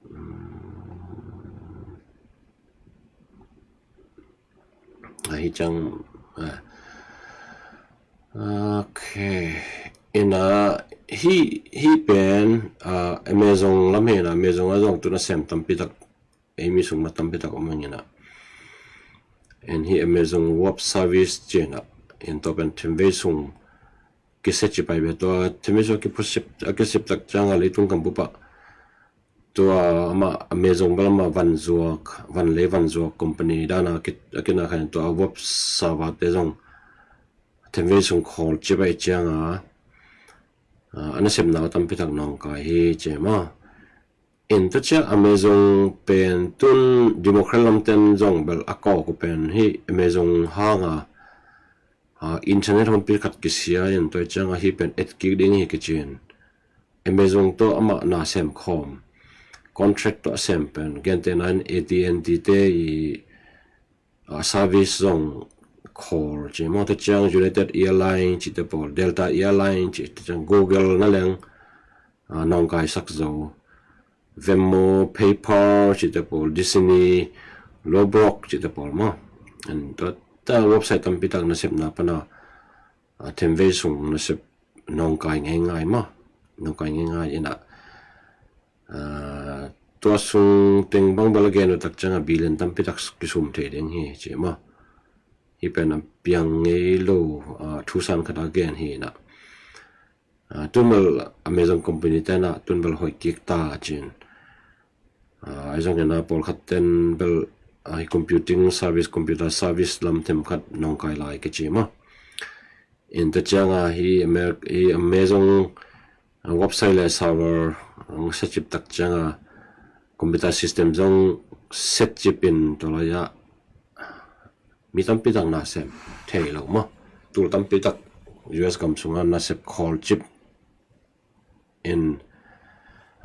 Hmm. Ahi ciang, ah, ok. Inah, hih, hih pen, ah, Amazon lam hi inah, Amazon ah zong tu nasem tampi tak, ei mi sung ma tampi tak om ing inah. En hih Amazon Web Service ci inah, en tua pen themvei sung kisia ci pai ve tua, themvei sung a kiphusip, a kisip tak cianga leitung gam bup ah tua amah Amazon bel amah vanzuak, vanlei vanzuak company dana a ki, a kina khan tua web server te zong themvei sung khawl cip ahih cianga, ah, a nasepna tampi tak nawngkai hi ci maw. En tua ciang Amazon pen tun Democrat lamten zong bel a kawk uh pen hih Amazon hanga, ah, internet honpi khat kisia in tua cianga hih pen etkik ding hi kici in. Amazon tawh amah nasem khawm, contract tawh a sem pen, gentehna in A T and T te i, ah, service zong khawl ci maw, tua ciang United Airline cite pawl, Delta Airline ci, tua ciang Google na leng, ah, nawngkaisak zo. Venmo, PayPal cite pawl, Disney, Roblox cite pawl maw. En tua, tua website tampi tak nasepna pana, ah, themvei sung nasep nawngkai ngeingai maw. Nawngkai ngeingai inah, ah, tua sung teng bang bel a gen uh tak cianga billion tampi tak kisum thei ding hi ci maw. Hih pen a piang ngei lo, ah, thusan khat a gen hi inah. Ah, tun bel Amazon company tenah tun bel hoih kik ta ci in. Ah, ahi zongin a pawlkhat ten bel, ah, hih computing service, computer service lam themkhat nawngkai lai kici maw. En tua cianga hih Amer-, hih Amazon, ah, website le server, ah, set cip tak cianga computer system zong set cip in tua lai-ah mi tampi tak nasem thei lo maw. Tul tampi tak U S gam sunga nasep khawl cip in,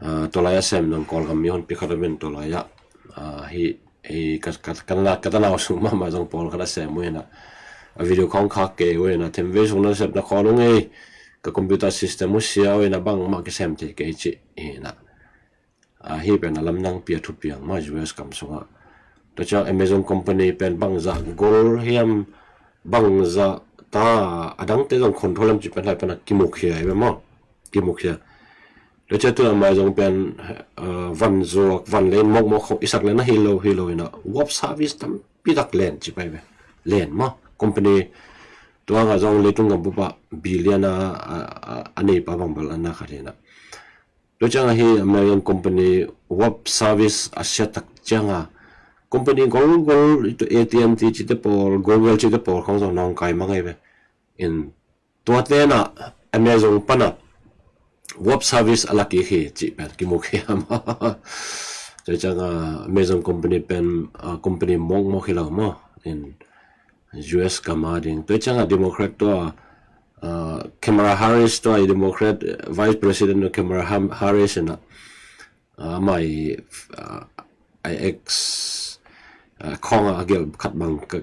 ah, tua lai-ah sem nang Kawlgam mi honpi khat om in tua lai-ah, ah, hih, hih ka, ka, ka na, ka tanau sung mahmah zong pawlkhat a sem uh inah, a video khawng khak kei uh inah, themvei sung nasepna khawl ung ei, ka computer system uh sia uh inah bangmah kisem thei kei cih hi inah. Ah, hih pen a lamdang pi a thupiang maw U S gam sungah. Tua ciang Amazon company pen bangzah gol hiam, bangzah ta, a dangte zong control hiam cih pen lai pana kimukhia hi ve maw. Kimukhia. Tua ciang tu Amazon pen, ah, vanzuak, vanlei mawkmawk khong i sak le na hi lo, hi lo inah web service tampi tak len ci pai ve. Len maw. Company tua ngah zong leitung gam bup ah billion a, a, a, a neipa bang bel a na khat hi inah. Tua cianga hih Amazon company web service a sia tak cianga company golgol, A T and T cite pawl, Google cite pawl khong zong nawngkai mang ei ve. In tua tenah Amazon pana web service a la kik hi cih pen kimukhia maw. Tua cianga Amazon company pen, ah, company mawkmawk hi lo maw. In U S gam a ding. Tua cianga Democrat tua, ah, Kamala Harris tua i Democrat, eh, Vice President tua Kamala Ham-, Harris inah, ah, amah i, ah, i X, ah, khawngah a gelh khat bang ka,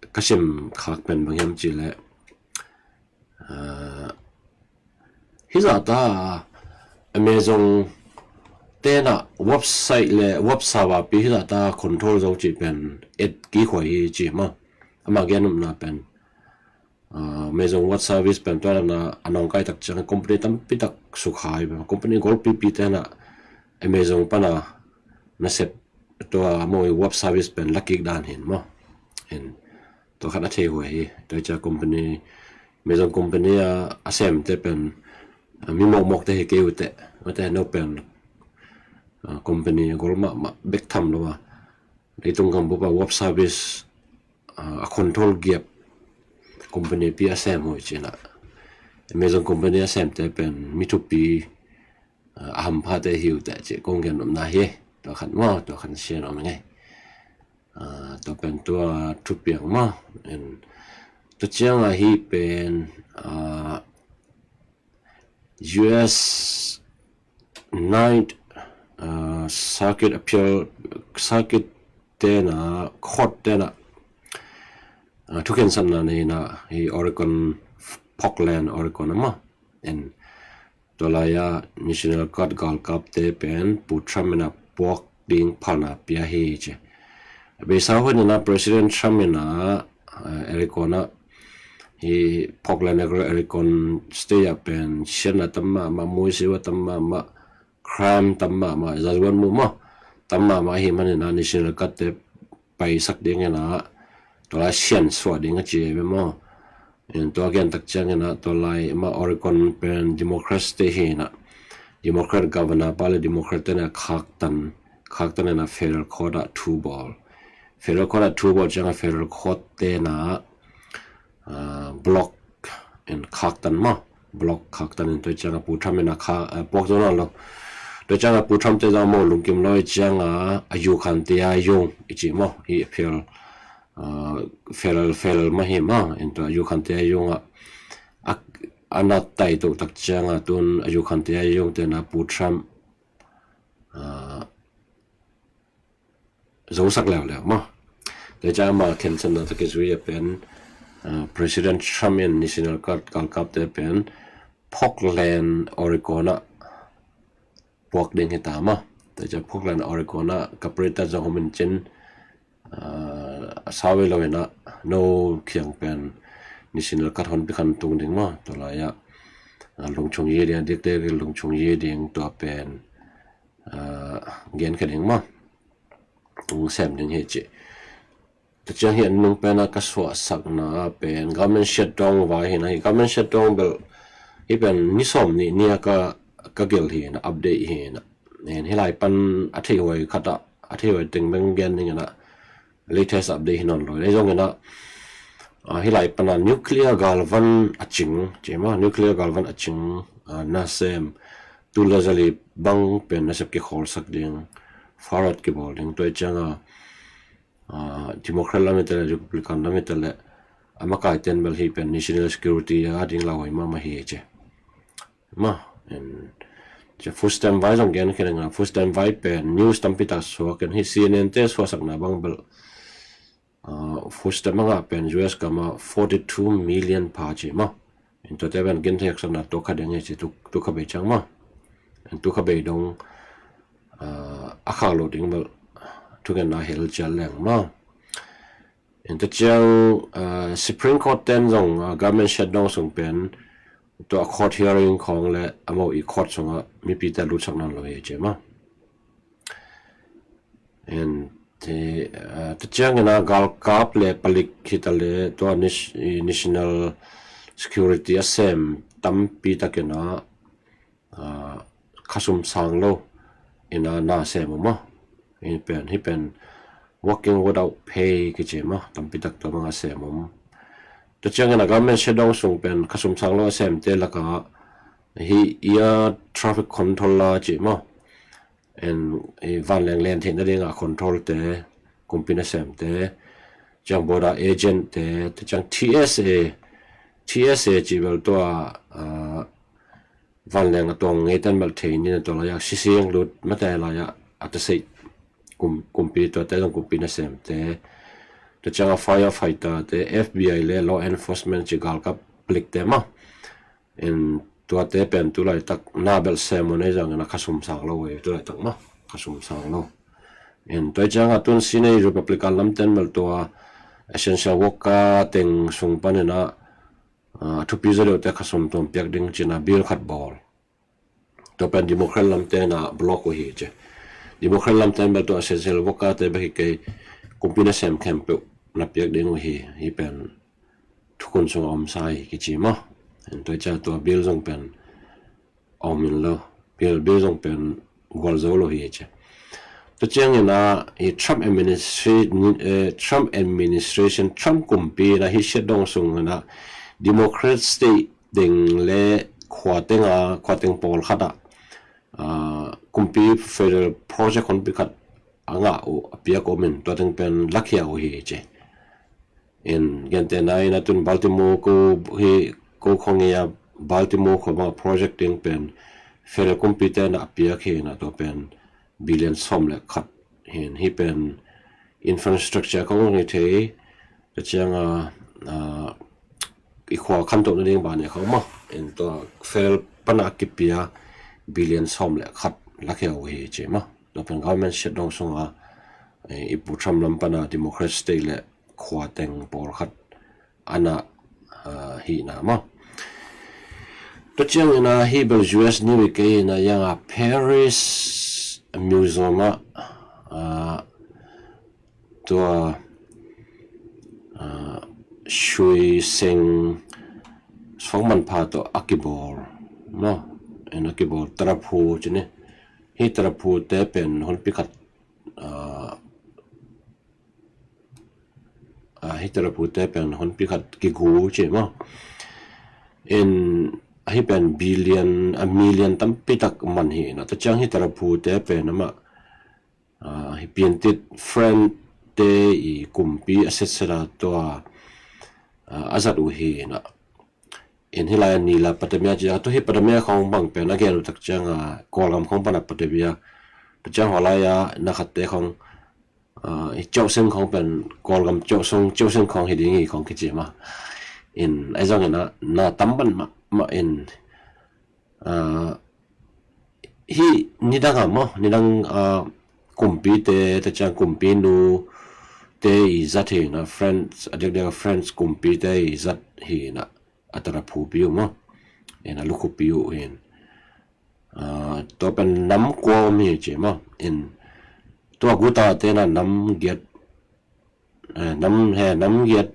ka sim khak pen bang hiam cih leh, ah, hih zahta Amazon tenah website le web server pi hih zahta control zo cih pen etkik huai hi ci maw. Amah gen nopna pen, ah, Amazon web service pen tua dana a nawngkai tak ciang company tampi tak sukha hi ve. Company golpipi tenah Amazon pana nasep tua maw i web service pen la kik dan hi in maw. In tua khat a thei huai hi. Tua ciang company Amazon company a, a semte pen, a, mi mawkmawkte hi kei uh teh, mate no pen, a, company a gol mahmah bek tham lo a, leitung gambup a web service, a, a control giap company pi a sem uh hi cih na. Amazon company a semte pen mi thupi, a, a hamphate hi uh teh cih kong gen nopna hi. Tua khat maw, tua khat sian om ngei. A, tua pen tua thupiang maw. En, tua ciang a hi pen, a, U S Ninth, a, Circuit Appeal, Circuit tena, Court tena, a, thukhensatna nei na hi Oregon, Portland, Oregon a maw. En, tua lai a National Guard galkapte pen Pu Trump in a puak ding phalna pia hi ci. A beisa hun in a President Trump in a, a, Oregon a hi Portland, Oregon State a pen siatna tam mahmah, muisiu a tam mahmah, crime tam mahmah, zazuan mu maw, tam mahmah hi manin a National Guard te paisak ding in a, tua lai sian suah ding a ci hi ve maw. En, tua gen tak ciang in a, tua lai mah Oregon pen Democrat state hi in a, Democrat governor pa le Democrat te na khaktan, khaktan in a federal court a thu bawl. Federal court a thu bawl ciang a federal court te na, a, block in khaktan maw. Block khaktan in tua ciang a Pu Trump in a kha, a, puak zo nawn lo. Tua ciang a Pu Trump te zong maw lungkim lo hi ciang a, a U Khan te a yung i ci maw. Hi appeal, a, federal, federal mah hi maw. En tua U Khan te a yung a, a, a na tai tuk tak ciang a tun a U Khan te a yung te na Pu Trump, a, zosak leuleu maw. Tua ciang a ma khensatna tawh kizui a pen, a, President Trump in National Guard galkapte pen Portland, Oregon a puak ding hi ta maw. Tua ciang Portland, Oregon a ka president zong hong min cin, a, a sau hi lo in a no kiang pen National Guard hong pi khan tung ding maw. Tua lai a, a, lungchung yi ding, dikte lungchung yi ding tua pen, a, gen kha ding maw. Tung sem ding hi ci. Tua ciang hi a nung pen a ka suahsakna pen government shutdown vai hi na hi. Government shutdown bel hi pen ni sawm nih ni a ka, ka gel hi na, update hi na. En, hi lai pan a theihuai khat a, a theihuai teng beng gen ding in a latest update hi nawn lo. Ei zong in a, a, hi lai pan a nuclear galvan a cing ci maw, nuclear galvan a cing, a, nasem tul le zali bang pen nasep kikhawlsak ding, fire out kibawl ding. Tua ciang a, a, Democrat lam hi ta le, Republican lam hi ta le, a makaite in bel hi pen national security a ding lauhuai mahmah hi ci. Maw, en, ci food stamp vai zong gen khin a, food stamp vai pen news tampi tak suak in hi, C N N te suahsakna bang bel, a, food stamp a ngah pen U S gam a forty two million pha ci maw. En, tuate pen gen thei haksatna tua kha ding hi ci, tu, tu kha bei ciang maw. En, tu kha bei dong, a, a khak lo ding bel thugenna hel cial leng maw. En, tua ciang, a, Supreme Court ten zong, a, government shutdown sung pen tua court hearing khawng le a mo i court sung a mipite lutsak nawn lo hi ci maw. En, te, a, tua ciang in a galkap le palik hi ta le tua nis-, i national security a sem tampi tak in a, a, khasum sang lo in a na sem om a. Hi pen, hi pen working without pay kici maw, tampi tak tua bang a sem om. Tua ciang in a government shutdown sung pen khasum sang lo a semte lak a hi air traffic controller ci maw. En, i vanleng len theihna ding a control te, kumpi nasem te, ciang border agent te, tua ciang T S A, T S A ci bel tua, a, vanleng a tuang ngei ten bel thei ni na tua lai a, sisiang lut mate lai a, a ta sei kum-, kumpi tuate zong kumpi nasem te, tua ciang a firefighter te, F B I le law enforcement ci galkap palik te maw. En, tuate pen tu laitak na bel sem om ei zong in a khasum sang lo ei, tu laitak maw, khasum sang lo. En, tua ciang a tun sine Republican lam ten bel tua essential worker teng sung pan in a, a, thupi zaw deuh te khasum tuam piak ding ci in a bill khat bawl. Tua pen Democrat lam ten a block uh hi ci. Democrat lam ten bel tua essential worker te bek hi kei, kumpi nasem khempeuh na piak ding uh hi, hi pen phakun sung a om sa hi kici maw. Tua ciang tua bill zong pen om in lo, bill, bill zong pen gual zo lo hi ci. Tua ciangin ah, i Trump administration, eh, Trump administration, Trump kumpi in ah hih siatdong sungin ah Democrat state teng le khua teng a, khua teng pawlkhat ah, ah, kumpi federal project honpi khat a ngah uh a piak om in tua teng pen lakhia uh hi ci. In gentehna in ah tun Baltimore ko hi, ko khong hi a, Baltimore khua bang project ding pen federal kumpite in ah a piak hi in ah tua pen billion sawm le khat hi in, hih pen infrastructure khong hi thei, tua ciang a, ah, i khua khantoh nading bang nih khong maw. In tua federal pan a kipia billion sawm le khat lakhia uh hi ci maw. Tua pen government siatdong sung a, eh, i Pu Trump lam pan a Democrat state le khua teng pawlkhat a na, ah, hi na maw. Tua ciangin ah hih bel U S news hi kei in ah, yang a Paris Museum ah, ah, tua, ah, sui seng suang manpha tawh a kibawl maw. In a kibawl taraphu ci ni. Hih taraphute pen honpi khat, ah, ah, hih taraphute pen honpi khat kigu ci maw. In hih pen billion, a million tampi tak man hi in ah, tua ciang hih taraphute pen amah, ah, hih piantit French te i kumpi a setset a tua, ah, a zat uh hi in ah. In hih lai a ni la Patamia ci a, tua hih Patamia khong bang pen a gen uh tak ciang a, Kawlgam khong pan a Patamia, tua ciang hua lai a na khatte khong, ah, i Ceuhseng khong pen Kawlgam Ceuhseng, Ceuhseng khong hi ding hi khong kici maw. In ahi zongin ah na tam ban mahmah in, ah, hih nidang a maw, nidang, ah, kumpite, tua ciang kumpinu te i zat hi in ah, French, a diakdiak a French kumpite i zat hi in ah, a taraphupi uh maw. In a lukhupi uh hi in, ah, tua pen nam kua om hi ci maw. In tua guta te in ah nam giat, eh, nam, he, nam giat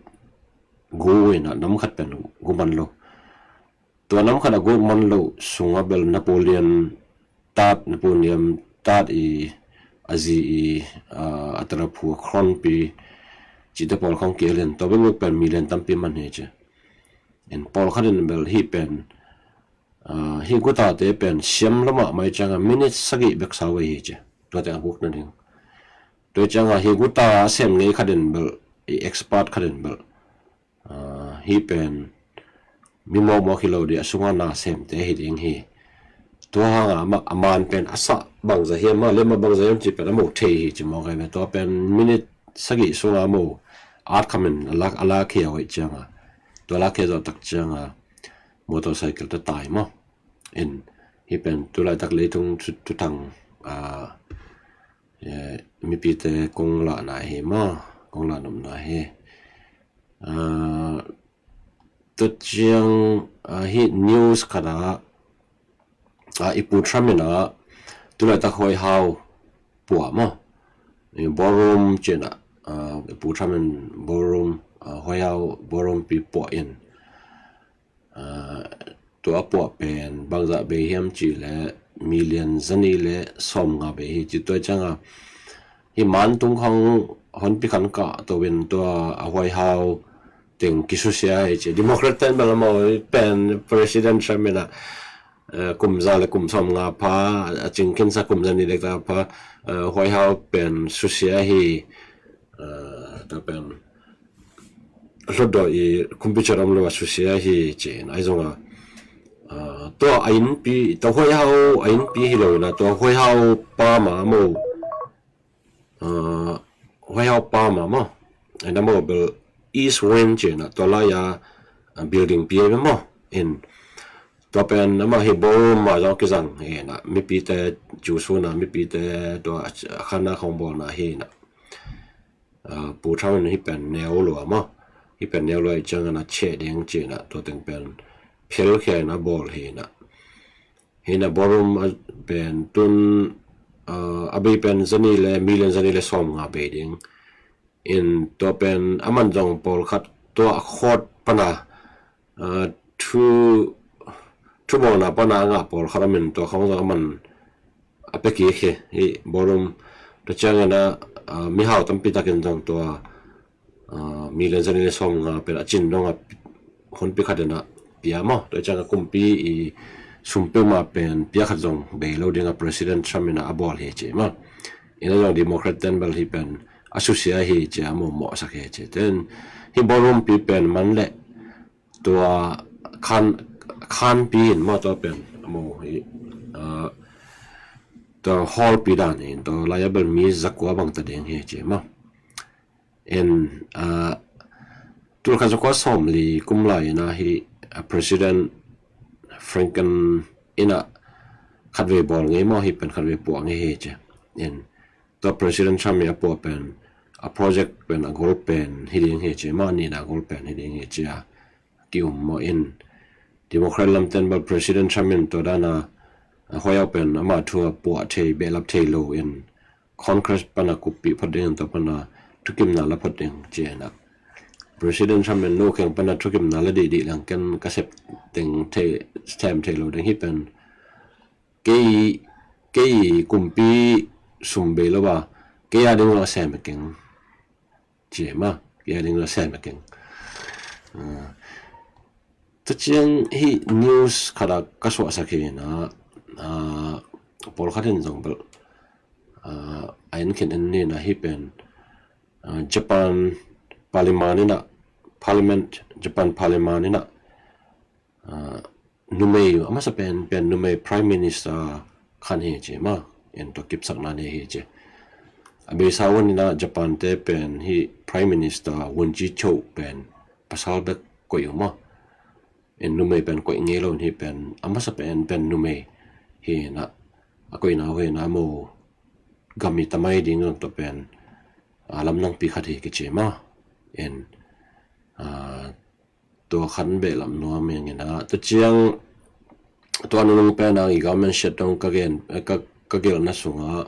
gu uh in ah, nam khat pen gu man lo. Tua nam khat a gu man lo sung a bel Napoleon Third, Napoleon Third i a zi i, ah, a taraphu a crown pi cihte pawl khong kihel in, tua bek bek pen million tampi man hi ci. In pawlkhat in bel hih pen, ah, hih gutate pen siam lo mahmah ahih ciang a minute sagih bek sau hi ci. Tua teng a buk nading. Tua ciang a hih guta a sem ngei khat in bel, i expert khat in bel, ah, hih pen mi mawkmawk hi lo ding, a sung a na semte hi ding hi. Tua hang a amah, a man pen a sah bangzah hiam, a lem a bangzah hiam cih pen a mu thei hi ci mawk ahi ve. Tua pen minute sagih sung a mu at kham in a lak, a lakhia uh ahih ciang a, tua lakhia zawh tak ciang a motorcycle tawh tai maw. In hih pen tu laitak leitung thu, thuthang, ah, eh, mipite kong lahna hi maw, kong lahnopna hi. Ah, tua ciang, ah, hih news khat ah, ah, i Pu Trump in ah tu laitak White House pua maw, i ballroom ci in ah, ah, i Pu Trump in ballroom, ah, White House ballroom pi pua in, ah, tua a puah pen bangzah bei hiam cih leh million zanih le sawmnga bei hi ci. Tua ciang a hih man tung khong honpi khat kah to in tua a White House teng kisusia hi ci. Democrat ten bel amau pen President Trump in ah, eh, kum za le kum sawmnga pha, a cingkhinsa kum zanih le ta pha, eh, White House pen susia hi, eh, tua pen hlutdaw i kumpi ciat om lo a susia hi ci in, ahi zong a, ah, tua a innpi, tua White House a innpi hi lo in ah, tua White House pa ma maw, ah, White House pa ma maw, in ah maw bel East Wing ci in ah, tua lai a, ah, building pi a maw, in tua pen amah hih ballroom ah zong kizang hi in ah, mipite cu sun a, mipite tua a khan a khong bawlna hi in ah. Ah, Pu Trump in hih pen neu lua maw, hih pen neu lua ahih ciangin a cheh ding ci in ah, tua teng pen phelkhia in a bawl hi in ah. Hi in ah ballroom a pen tun, ah, a bei pen zanih le million zanih le sawmnga bei ding. In tua pen a man zong pawlkhat tua a court pana, ah, thu, thubawlna pana a ngah pawlkhat om in tua khawng zong a man a pia kik hi. Hih ballroom tua ciangin ah, ah, mihau tampi takin zong tua, ah, million zanih le sawmnga pen a cin dong a honpi khat in ah pia maw. Tua ciangin a kumpi i sum peuhmah pen pia khat zong bei lo ding a President Trump in ah a bawl hi ci maw. Ina zong Democrat ten bel hih pen a susia hi ci a mawhmawhsak hi ci. Ten hih ballroom pi pen man le tua khan, khanpi in maw tua pen a maw hi, ah, tua hall pi dan in tua lai-ah bel mi zakua bang ta ding hi ci maw. In, ah, tulkhat zakua sawmli kum lai-in ah hih, ah, President Franklin in ah khatvei bawl ngei maw, hih pen khatvei puah ngei hi ci. In tua President Trump i a puah pen a project pen a gol pen hi ding hi ci maw, a nihna a gol pen hi ding hi ci a ki-um maw. In Democrat lamten bel President Trump in tua dana a huaiau pen ama thu a puah thei, behlap thei lo in Congress pana kuppih phot ding in tua pana thukimna la phot ding ci-in ah President Trump in no kheng pana thukimna la dihdih leng ken ka sep ding thei, sem thei lo ding hi pen kei, kei kumpi sum bei lo a kei a ding lo a sem keng. Ci maw, kei a ding lo sem a keng. Ah, tua ciang hih news khat ah ka suahsak hi na, ah, pawlkhat in zong bel, ah, a en khin en ni na hih pen, ah, Japan Parliament in ah, Parliament, Japan Parliament in ah, ah, numei, a masa pen, pen numei Prime Minister khan hi ci maw, en tua kipsakna nei hi ci. A beisa un in ah Japan te pen hih Prime Minister Won Ji Cho pen pasal bek koih uh maw. En numei pen koih ngei lo in hih pen a masa pen, pen numei hi na, a koihna uh hi na maw, gam i tamai ding zong tua pen, ah, lamdangpi khat hi kici maw. En, ah, tua khan behlap nuam ing in ah, tua ciang tua nunung pen ah i government shutdown ka gen, eh, ka, ka gelhna sungah,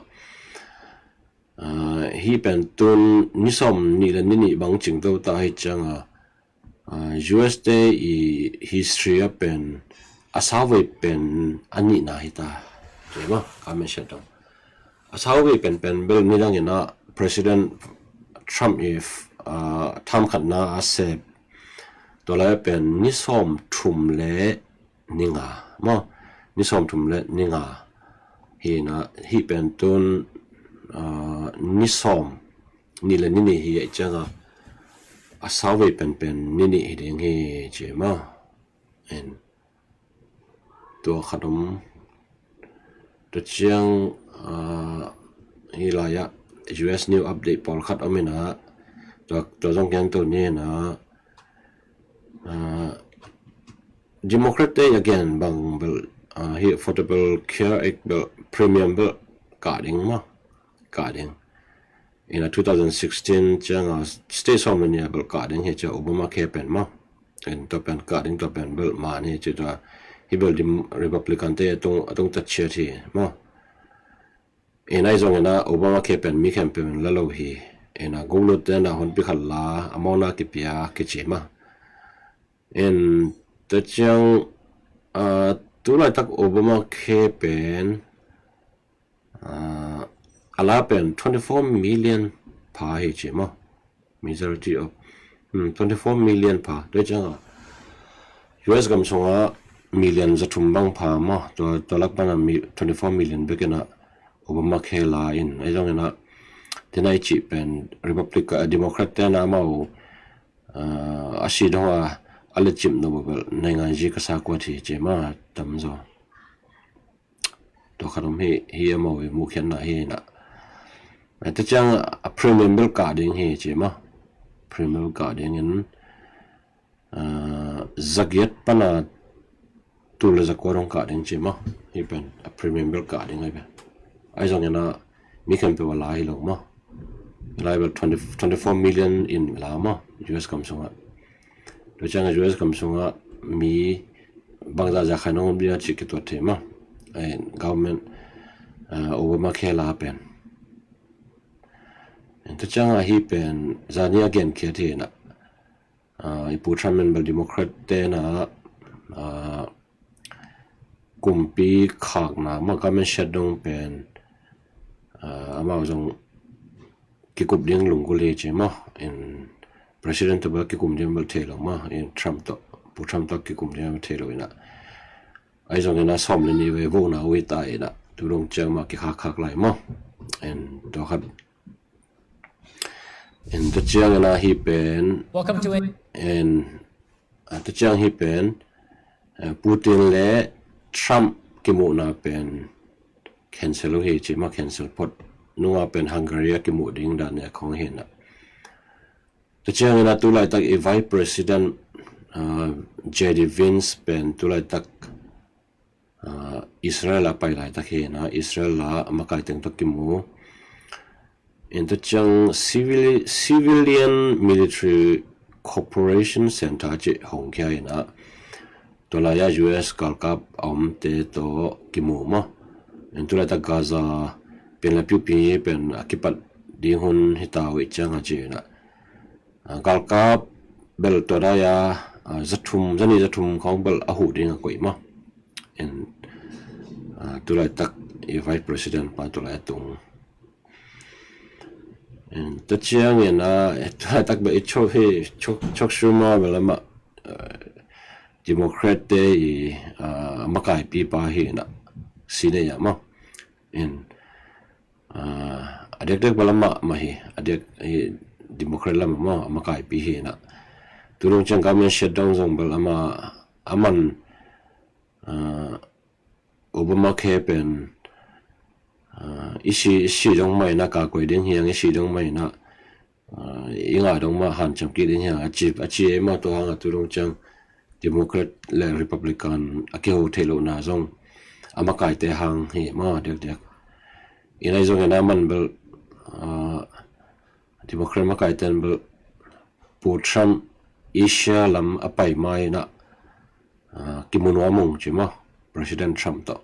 ah, hih pen tun ni sawmnih le ni nih bang cing to ta hi ciang a, ah, U S te i history ah pen a sauvei pen a nihna hi ta. Ci maw, government shutdown. A sauvei penpen bel nidang in ah President Trump i, ah, term khatna a sep tua lai pen ni sawmthum le ni nga maw, ni sawmthum le ni nga hi na, hih pen tun, ah, ni sawmnih le ni nih hi a, i ciang a a sauvei penpen ni nih hi ding hi ci maw. En tua khat om. Tua ciang, ah, hih lai-ah U S new update pawlkhat om in ah, tua, tua zong gen to ni in ah, ah, Democrat te a gen bang bel, ah, hih Affordable Care Act bel premium bel kah ding maw, kah ding. In ah two thousand sixteen ciang a state sawm le nih a bel kah ding hi ci a Obamacare pen maw. In tua pen kah ding tua pen bel man hi ci tua hih bel Dem-, Republican te a tung, a tung tat ciat hi maw. In ah ahi zong in ah Obamacare pen mi khempeuh in la lo hi. In ah guklut te in ah honpi khat la a mawkna kipia kici maw. In tua ciang, ah, tu laitak Obamacare pen, ah, a la pen twenty four million pha hi ci maw. Majority of, hmm, twenty four million pha. Tua ciang a U S gam sungah million za thum bang pha maw. Tua, tua lak pan a mi, twenty four million bek in ah Obamacare la in. Ahi zong in ah tua na i cih pen Republic, ah, Democrat te in ah amau, ah, a si dong a, a lecim no bel naingan zi ka sa kuat hi ci maw, tam zaw. Tua khat om hi, hi a maw i mukhiatna hi na. Tua ciang a premium bel kah ding hi ci maw. Premium kah ding in, ah, zagiat pan a tul le zakua dong kah ding ci maw. Hih pen a premium bel kah ding ahi pen. Ahi zong in ah mi khempeuh a la hi lo maw. Lai bel twenty, twenty four million in la maw, U S gam sungah. Tua ciang a U S gam sungah mi bangzah zia khai nong om ding a cih kituat thei maw. Ai, government, ah, Obamacare la pen. Tua ciang a hih pen zani a gen khiat hi na. ah, i Pu Trump in bel Democrat te na, ah, kumpi khakna mah government shutdown pen, ah, amau zong kikup ding lunggulh hi ci maw. In President tawh bel kikum ding bel thei lo maw. In Trump tawh, Pu Trump tawh kikum ding bel thei lo inah. Ahi zongin a sawm le nih vei vote na uh hi ta inah. Tu dong ciang mah kikhakkhak lai maw. In tua khat. In tua ciangin a hi pen. Welcome to it. In, ah, tua ciang hi pen, eh, Putin le Trump kimuhna pen cancel uh hi ci maw, cancel phot. Nunga pen Hungary a kimuh ding dan ne khong hi inah. Tua ciangin a tu laitak i Vice President, ah, J D Vance pen tu laitak, ah, Israel a pai laitak hi inah, Israel a makai teng tawh kimu. In tua ciang civili-, Civilian Military Cooperation Center ci hong khia inah. Tua lai-ah U S galkap a omte tawh kimu maw. In tu laitak Gaza pian le piupi pen a kipat ding hun hi ta uh i ciang a ci inah. Ah, galkap bel tua dai-a, ah, zathum, zanih zathum khong bel a huh ding a koih maw. In, ah, tu laitak i Vice President pa tu lai a tung. In tua ciangin a, eh, tu laitak bel i Chuck, hi, Chuck, Chuck Schumer bel amah, ah, Democrat te i, ah, makaipi pa hi inah. Senate ah maw. In, ah, a diakdiak bel amah mah hi, a diak hi Democrat lam ah maw, a makaipi hi inah. Tu dong ciang government shutdown zong bel amah, aman, ah, Obamacare pen, ah, i si, i si dong mah inah ka koi ding hi hang, i si dong mah inah, ah, i ngah dong mah hanciam kik ding hi hang a ci, a ci ei maw. Tua hang a tu dong ciang Democrat le Republican a kiho theih lohna zong a makaite hang hi maw diakdiak. In ahi zongin a man bel, ah, Democrat makaite in bel Pu Trump Asia lam a pai ma inah, ah, kimu nuam ung ci maw, President Trump tawh.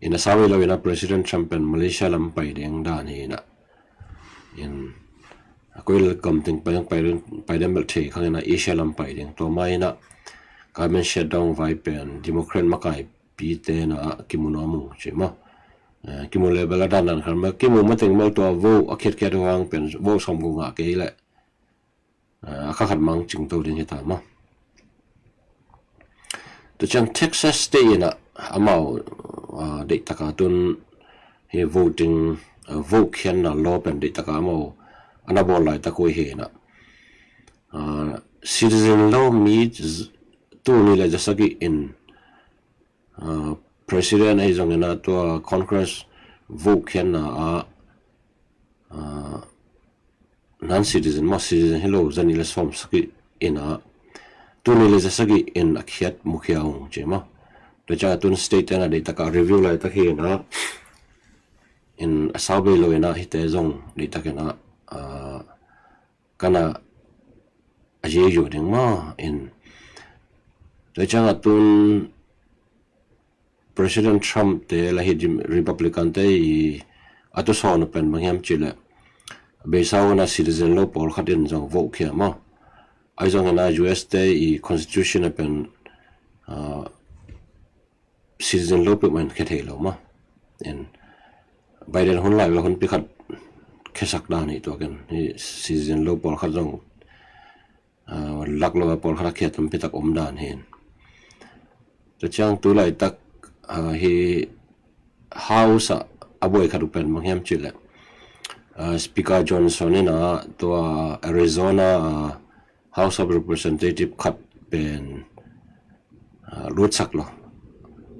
In a sau hi lo inah President Trump pen Malaysia lam pai ding dan hi inah. In a koi le gam teng pai, pai, pai ding bel thei khang inah Asia lam pai ding. Tua ma inah government shutdown vai pen Democrat makaipite na kimu nuam ung ci maw. Eh, kimu le bel a dandan khat mah, kimu mateng bel tua vote a khiatkhiat uh hang pen vote sawm guk ngah kei leh, ah, a kha khat mang cingto ding hi ta maw. Tua ciang Texas State inah amau, ah, deihtaka tun hi voting, ah, vote khiatna law pen deihtaka amau ana bawl laitak uh hi inah. Ah, citizen law mi z-, tul nih le za sagih in, ah, President ahi zongin a tua Congress vote khiatna ah, ah, non-citizen maw, citizen hi lo zanih le sawm sagih in a, tul nih le za sagih in a khiat mukhia ung ci maw. Tua ciang a tun state te na deihtaka review laitak hi inah, in a sau bei lo inah hite zong deihtaka inah, ah, kana a ziazua ding maw. In tua ciang a tun President Trump te la hi Dem-, Republican te i a tusawn uh pen bang hiam cih leh, beisa un a citizen lo pawlkhat in zong vote khia maw. Ahi zongin a U S te i constitution ah pen, ah, citizen lo peuhmah in khia thei lo maw. In Biden hun lai bel hun pi khat khiasak dan hi tua ken. Hi citizen lo pawlkhat zong, ah, lak lo a pawlkhat a khia tampi tak om dan hi. Tua ciang tu laitak, ah, hi House ah a buai khat uh pen bang hiam cih leh, ah, Speaker Johnson in a tua Arizona, ah, House of Representative khat pen, ah, lutsak lo.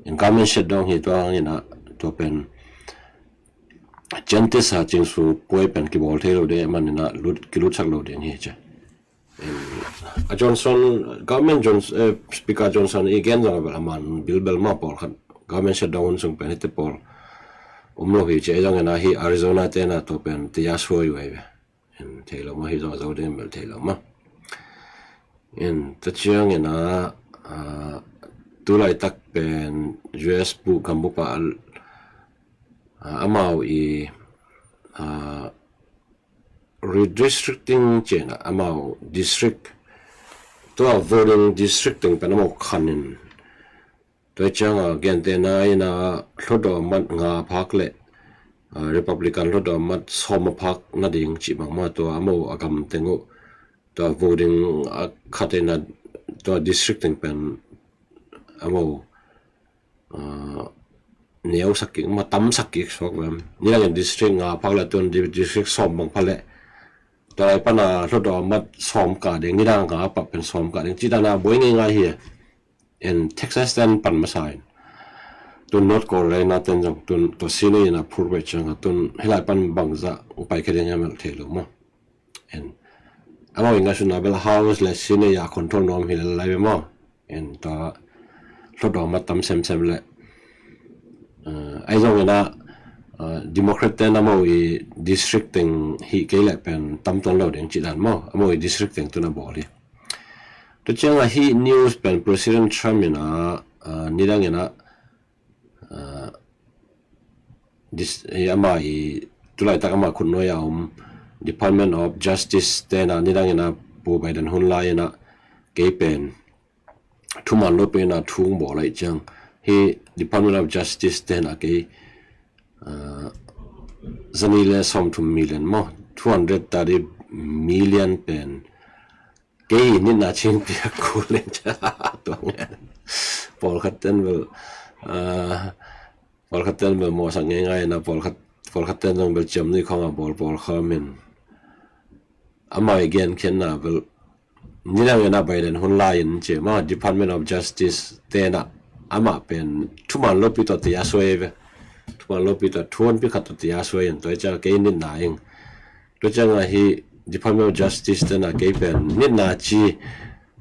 In government shutdown hi tua hang in a tua pen ciantes a cingsu puai pen kibawl thei lo ding ahih man in a lut, kilutsak lo ding hi ci. In a Johnson, government Johnson, eh, Speaker Johnson i gen zong a bel a man bilbel maw pawlkhat. Government shutdown hun sung pen hite pawl om lo hi ci, ahi zongin a hi Arizona te na tua pen tia suai uh ahi ve. In thei lo maw, hi zong a zo ding bel thei lo maw. In tua ciangin a, ah, tu laitak pen U S bup, gambup ah, ah, amau i, ah, redistricting ci-in a, amau district Tua voting district teng pen amau khanin, tua cianga gentehna ina hlutdawh mat nga phak le, ah, Republican hlutdawh mat sawm a phak nading cih bangmah tua amau a gam teng uh tua voting a khat ina tua district teng pen amau, ah, neusak kik mah, tamsak kik suak vem. Nidangin district nga phak le tun di-, district sawm bang phale, tua lai pana hlutdawh mat sawm kah ding, nidang nga pah pen sawm kah ding cih dana buai ngeingai hi. In Texas ten pan masa in, tun North Carolina ten zong tun tua sine ina phur bai cianga tun hilai pan bangzah upai khe ding hiam el thei lo maw. En, amau i ngaihsutna bel House le Senate a control nuam hi lel lai ve maw. En, tua hlutdawh mat tam semsem le, ah, ahi zongin ah, ah, Democrat ten amau i district teng hih kei leh pen tam tuan lo ding cih dan maw, amau i district teng tun a bawl hi. Tua cianga hih news pen President Trump in ah, ah, nidangin ah, ah, dis-, eh, ama i tulaitak ama khutnuai a om Department of Justice tena nidangin ah Pu Biden hun lai in ah kei pen thuman lopi in ah thu hong bawl lai ciang, hih Department of Justice tena kei, ah, zanih le sawmthum million maw, two hundred thirty million pen kei nitna cing piak kul in cia tuang. Pawlkhat ten bel, ah, pawlkhat ten bel mawhsak ngeingai ina, pawlkhat, pawlkhat ten zong bel ciamnuih khawng a bawl pawlkhat min. Amau i genkhiatna bel nidang ina Biden hun lai in ci maw, Department of Justice tena amah pen thuman lopi tawh tia suai ve. Thuman lopi tawh thuanpi khat tawh tia suai in tua i cia kei nitna ing. Tua cianga hih Department of Justice tena kei pen nitna ci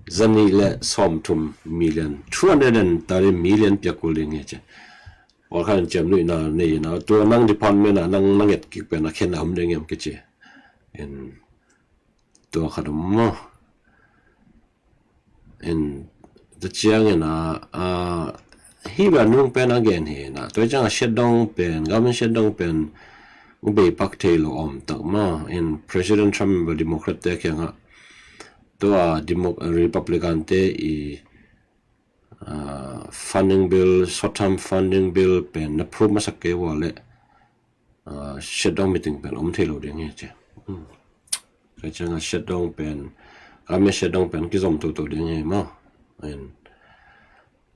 zanih le sawmthum million, two hundred and thirty million piak kul ding hi ci. Pawlkhat in ciamnuihna nei ina, tua nang department ah nang na nget kik pen a khen a om ding hiam kici. In tua khat om maw. In, tua ciangin ah, ah, hih bel nung pen a gen hi na. Tua ciang a shutdown pen, government shutdown pen, bei pak thei lo om tak maw. In President Trump bel Democrat te kiangah, tua Demo-, Republican te i, ah, funding bill, short term funding bill pen na approve masak kei ua le, ah, shutdown meeting pen om thei lo ding hi ci. Hmm. Tua cianga shutdown pen, government shutdown pen kizom toto ding hi maw. In,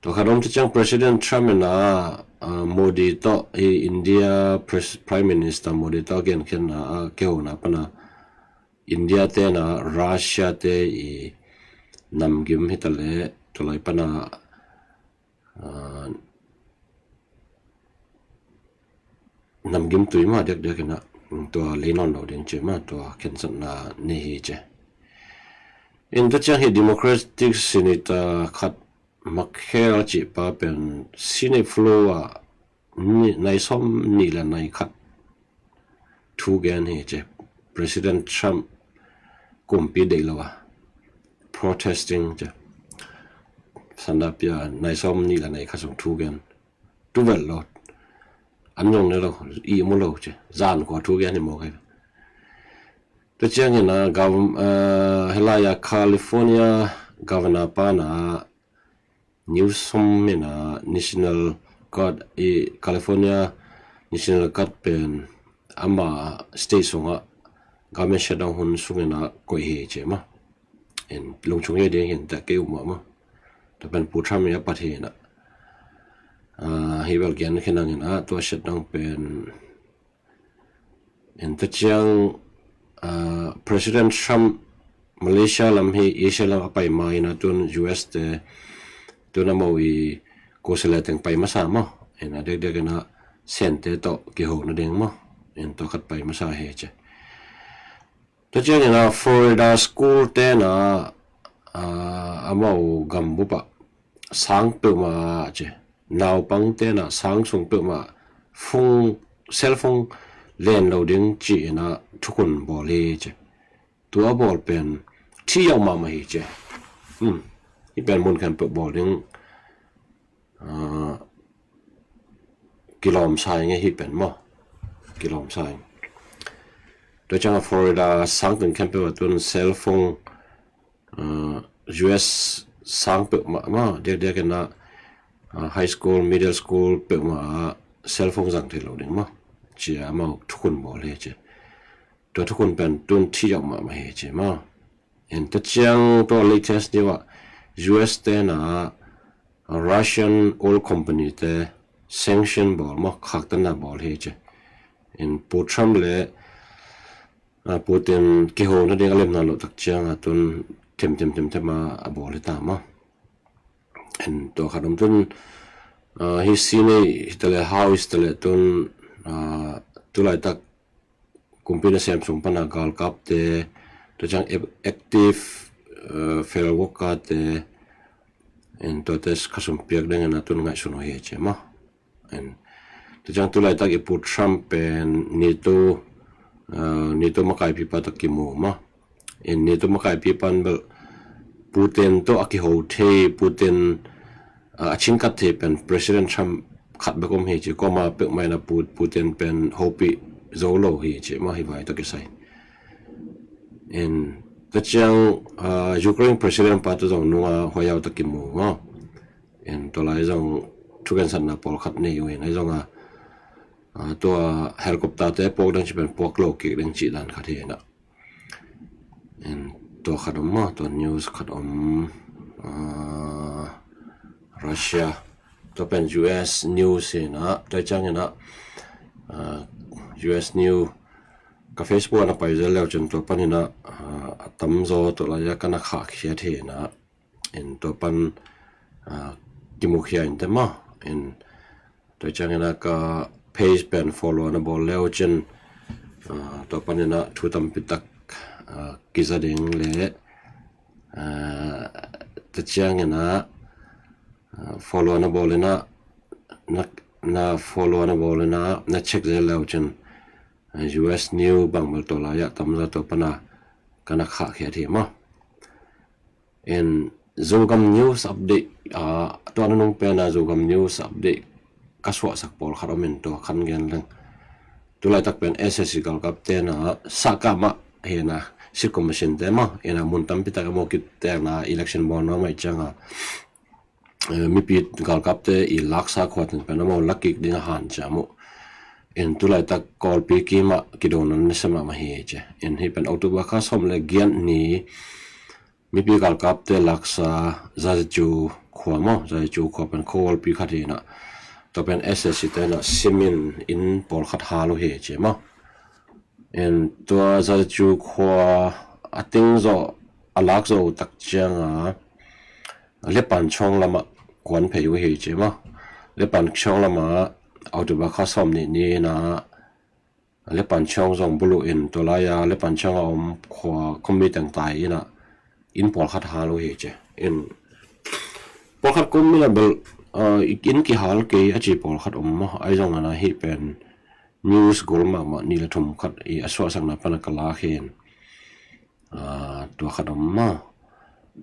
tua khat om tua ciang President Trump in ah, ah, Modi tawh i India Pres-, Prime Minister Modi tawh a genkhiatna ah kihona pana India tena Russia te i namgim hita le tulai pana, ah, namgim tui mah diakdiak ina tua lei nawn lo ding ci mah tua khensatna nei hi ci. In tua ciang hi Democratic Senator khat McCain cih pa pen Senate floor ah ni-, nai sawm nih le nai khat thu gen hi ci. President Trump kumpi deih lo a protesting ci. Sanda pia nai sawm nih le nai khat sung thu gen. Tu vel lo. An zong ne lo, i mu lo ci. Zan kua thu gen hi mawk hi. Tua ciangin ah, gov-, ah, helai a California governor pana Newsom in ah National Guard i California National Guard pen ama state sungah government shutdown hun sungin ah koih hi ci mah. In lungchung hi ding hin ta kei um mah mah. Tua pen Pu Trump i a pat hi na. Ah, hi bel gen khin ang in ah tua shutdown pen. In tua ciang, ah, President Trump Malaysia lam hi Asia lam a pai ma ina tun U S te tun amau i kusia le teng pai masa maw. In a dekdek ina Sen te tawh kihona ding maw. In tua khat pai masa hi ci. Tua ciang ina Florida school tena, ah, amau gambup ah sang peuhmah ci. Naupang tena sang sung peuhmah phone, cell phone len lo ding ci ina thukhun bawl hi ci. Tua bawl pen thi yau mahmah hi ci. Hmm. Hi pen mun khempeuh bawl ding, ah, kilawm sa ing hi pen maw. Kilawm sa ing. Tua ciang a Florida sang teng khempeuh a tun cell phone, ah, U S sang peuhmah mah, diakdiak in ah, ah, high school, middle school peuhmah ah cellphone zang thei lo ding mah, ci-a amau thukhun bawl hi ci. Tua thukhun pen tun thih zawh mahmah hi ci mah. In tua ciang tua latest deuh ah U S te in ah Russian oil company te sanction bawl mah, khaktanna bawl hi ci. In Pu Trump le, ah, Putin kiho nading a lemna loh tak ciang a tun themthem themthem a a bawl hi ta mah. In tua khat om tun, ah, hi Senate hi ta le House hi ta le tun, ah, tulaitak kumpi nasem sung pan a galkapte, tua ciang ep-, active, eh, field worker te, in tuate khasum piak ding in a tun ngaihsun uh hi ci mah. In tua ciang tulaitak i Pu Trump pen NATO, eh, NATO makaipipa tawh kimu mah. In NATO makaipipa in bel Putin tawh a kiho thei, Putin, ah, a cingkat thei pen President Trump khat bek om hi ci, kuama peuhmah in a Pu-, Putin pen hopih zo lo hi ci mah, hi vai tawh kisai. In tua ciang, ah, Ukraine President pa tawh zong nunga huayau tawh kimu mah. In tua lai zong thukensatna pawlkhat nei uh in, ahi zong a, ah, tua helicopter te puak ding ci pen puak lo kik ding ci dan khat hi in ah. In tua khat om mah, tua news khat om, ah, Russia. Tua pen U S news hi in ah, tua ciang in ah, ah, U S news ka Facebook ah na pai zel leu cin tua pan in ah, ah, a tamzaw tua lai-a ka na khahkhiat hi in ah. In tua pan, ah, kimukhia in te mah. In tua ciang in ah ka page pen follow na bawl leu cin, ah, tua pan in ah thu tampi tak, ah, kiza ding le, ah, tua ciang in ah, ah, follow na bawl in ah, na, na follow na bawl in ah, na check zel leu cin, ah, U S news bang bel tua lai-a tamzaw tua pan a ka na khahkhiat hi mah. In Zogam news update, ah, tua nunung pen a Zogam news update ka suahsak pawlkhat om in tua khan gen leng. Tulaitak pen S S C galkap te in ah sahkah mah hi in ah, seat commission te mah hi in ah, mun tampi tak a mawk kik te in ah election bawl nuam ahih ciang a, eh, mipi galkap te i laksa khua teng pen amau la kik ding a hanciam uh. In tulaitak Kawlpi kim ah kidona nasia mahmah hi ci. In hih pen October kha sawm le giat ni mipi galkap te laksa Zazacu khua maw, Zazacu khua pen khuawalpi khat hi in ah, tua pen S S C te in ah simin inn pawlkhat hal uh hi ci maw. In tua Zazacu khua a ting zawh, a lak zawh uh tak ciang a Lepanchawng lam ah kuan phei uh hi ci maw. Lepanchawng lam ah October kha sawm nih ni in ah Lepanchawng zong buluh in tua lai-a Lepanchawng a om khua khuami teng tai in ah inn pawlkhat hal uh hi ci. In pawlkhat kum in ah bel, ah, inn kihal kei a ci pawlkhat om maw. Ahi zong in ah hih pen news gol mahmah nih le thum khat i a suahsakna pan a ka lak hi in, ah, tua khat om maw.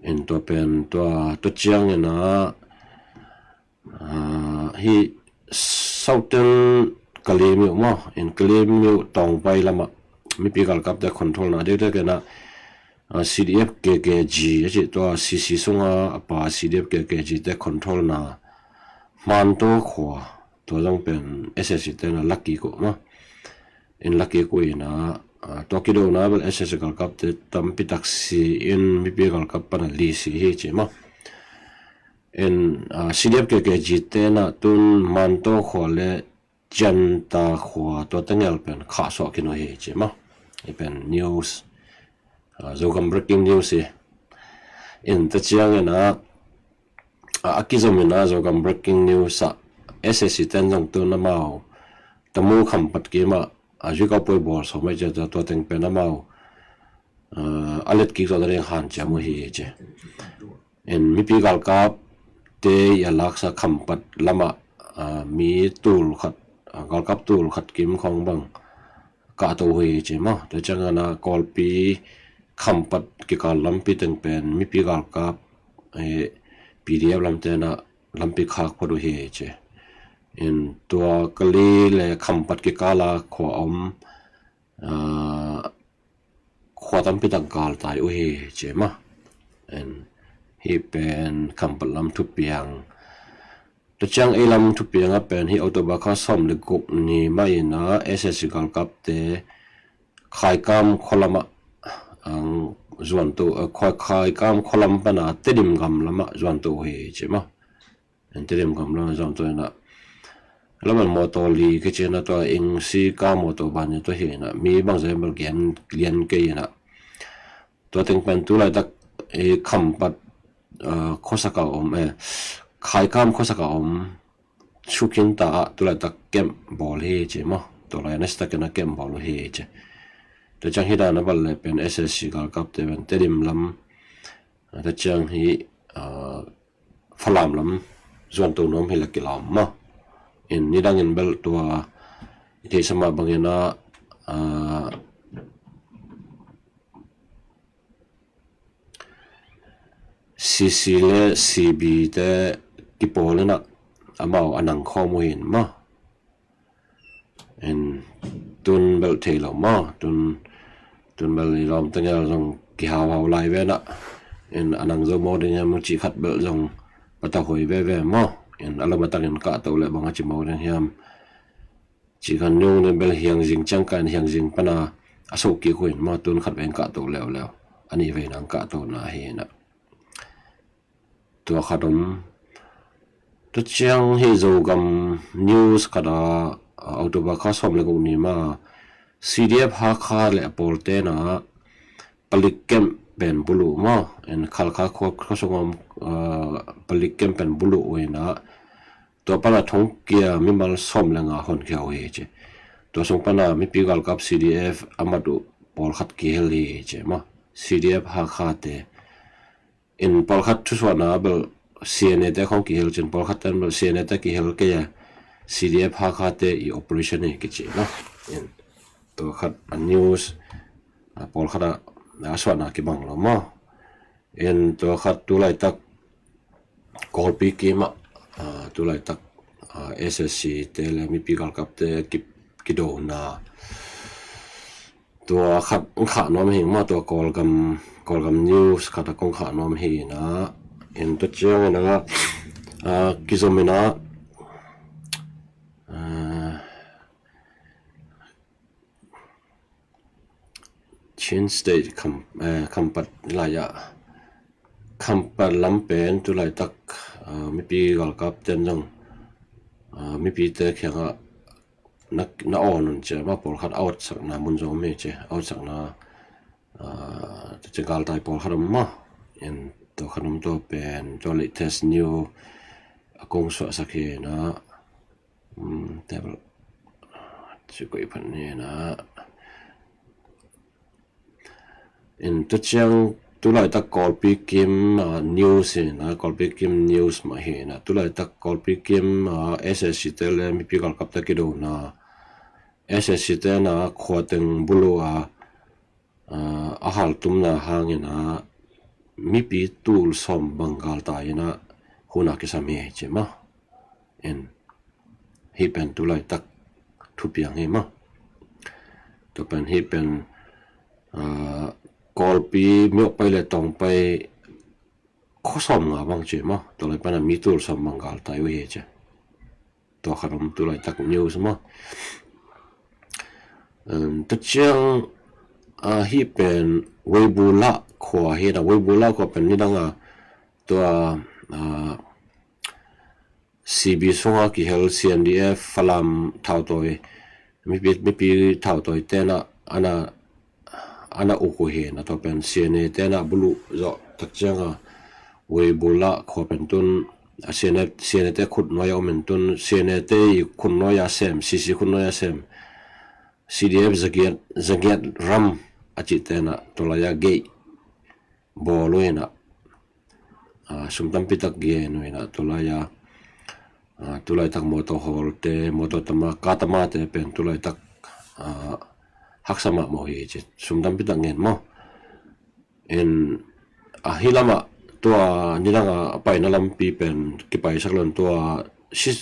In tua pen tua, tua ciang in ah, ah, hih Southern Kalemyo maw, in Kalemyo Tawngpai lam ah mipi galkap te control na deuh te kei in ah, ah, C D F K K G a ci, tua C C sung a a pa C D F K K G te control na Hmantaw khua, tua zong pen S S C te in ah la kik uh maw. In la kik uh in ah, ah, tua kidona bel S S C galkap te tampi tak si in mipi galkap pan a li si hi ci maw. In, ah, C D F K K G te in ah tun Hmantaw khua le Cianta khua tua teng el pen khahsuah khin uh hi ci maw. Hih pen news, ah, Zogam breaking news hi. In tua ciang in ah, ah, a kizom in ah Zogam breaking news ah S S C ten zong tun amau Tamu Khampat kim ah, ah, zuikau poi bawl sawm ahih ciang tua teng pen amau, ah, a let kik zawh nading hanciam uh hi ci. In mipi galkap te i a laksa Khampat lam ah, ah, mi tul khat, ah, galkap tul khat kim khawng bang kahto uh hi ci maw. Tua ciang in ah Kawlpi Khampat kikal lampi teng pen mipi galkap, eh, P D F lam te in ah lampi khak phot uh hi ci. In tua Kali le Khampat kikal a khua om, ah, khua tampi tak galtai uh hi ci maw. In Hih pen Khampat lam thupiang. Tua ciang ei lam thupiang ah pen hih October kha sawm le guk ni mah in ah S S C galkapte Khaikam khua lamah ang zuanto, eh, Khai-, Khaikam khua lam pan a Tedim gam lamah zuanto uh hi ci maw. En Tedim gam lamah zuanto in ah lamah mawtaw li kici in ah tua ing si ka mawtaw ban ni tua hi in ah mi bangzah bel gen lian kei in ah tua teng pen tu laitak, eh, Khampat, eh, khuasak a om, eh, Khaikam khuasak a om Sukhinta ah tu laitak camp bawl hi ci maw. Tua lai nasitakin a camp bawl uh hi ci. Tua ciang hih dan a bal le pen S S C galkapte pen Tedim lam, ah, tua ciang hih, ah, Falam lam zuanto nuam hi la kilawm maw. En nidangin bel tua i theihsa mah bangin ah, ah, C C le C B te kipawl in ah amau a nang khawm uh hi in maw. En tun bel thei lo maw, tun, tun bel i lawmte ngel zong kihauhau lai ve in ah. En a nang zo maw ding hiam cih khat bel zong patauhuai veve maw. En a lom a takin kahto le bang a ci maw ding hiam. Cih khan nung ding bel hiangzing ciang kan hiangzing pan a a soh kik uh hi in maw, tun khat vei in kahto leuleu. A nih vei in ang kahtona hi in ah. Tua khat om. Tua ciang hih Zogam news khat ah, ah, October kha sawm le guk ni mah C D F Hakha le a pawlte in ah palik camp pen buluh maw. En Khalkha khua, khua sung om, ah, palik camp pen buluh uh in ah tua pan a thongkia mimal sawm le nga honkhia uh hi ci. Tua sung pan a mipi galkap C D F a mat uh pawlkhat kihel hi ci maw. C D F Hakha te. En pawlkhat thusuahna bel C N A te khong kihel cin, pawlkhat ten bel C N A te kihel kei a, C D F Hakha te i operation hi kici lo. En tua khat a news, a pawlkhat a, a suahna kibang lo maw. En tua khat tu laitak Kawlpi kim ah, ah, tu laitak, ah, S S C te le mipi galkapte ki, kidona. Tua khat kong khah nuam hi maw, tua Kawlgam, Kawlgam news khat a kong khah nuam hi in ah. En tua ciang in ah, ah, kizom in ah, ah, Chin State Kham, eh, Khampat lai ah, Khampat lam pen tu laitak, ah, mipi galkap ten zong, ah, mipite kiangah na, na awn un ci maw, pawlkhat a awtsakna mun zong om hi ci, a awtsakna, ah, tu ci galtai pawlkhat om maw. En tua khat om, tua pen tua latest news a kong suahsak hi in ah. Hmm, table. Ci koih phat ni in ah. En tua ciang tu laitak Kawlpi kim, ah, news hi in ah, Kawlpi kim news mah hi in ah. Tu laitak Kawlpi kim, ah, S S C te le mipi galkapte kidona. S S C te in ah khua teng buluh a, ah, a haltumna hangin ah mipi tul sawm bang galtai in ah hun a kisam hi ci maw. En hih pen tu laitak thupiang hi maw. Tua pen hih pen, ah, Kawlpi, Myohpai le Tawngpai khua sawm nga bang ci maw. Tua lai pan a mi tul sawm bang galtai uh hi ci. Tua khat om tu laitak news maw. Em, tua ciang, ah, hih pen Weibula khua hi in ah, Weibula khua pen nidang a tua, ah, C B sung a kihel C N D F Falam thautawi, mipi, mipi thautawi ten ah ana, ana uk uh hi in ah, tua pen C N A ten ah buluh zawh tak ciang a Weibula khua pen tun, a, C N A, C N A te khut nuai a om in tun, C N A te i khut nuai a sem, C C khut nuai a sem, C D F zagiat, zagiat ram a cih ten ah tua lai ah gate bawl uh hi in ah, ah, sum tampi tak gen uh hi in ah, tua lai ah, ah, tu laitak mawtaw hawlte, mawtaw tama, ka tamate pen tu laitak, ah, haksa mahmah uh hi ci, sum tampi tak ngen maw. En, ah, hih lamah tua nidang a paina lampi pen kipaisak lo in tua si,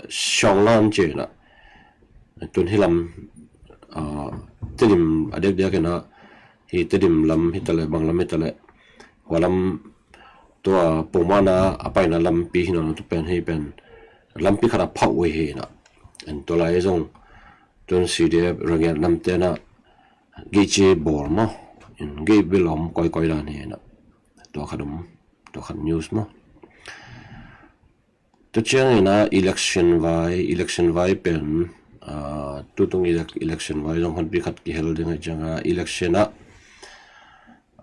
Siawnglan ci in ah. Tun hih lam, ah, Tedim a diakdiak in ah, hih Tedim lam hi ta leh, bang lam hi ta leh, hua lam tua pongmana a paina lampi hi nawn lo, tua pen hi pen lampi khat a phauh uh hi na. En tua lai zong tun C D F Rangel namte na gei ci bawl maw, in gei bilawm koikoi dan hi na. Tua khat om, tua khat news maw. Tua ciangin a election vai, election vai pen, ah, tutung elec-, election vai zong honpi khat kihel ding a cianga election a,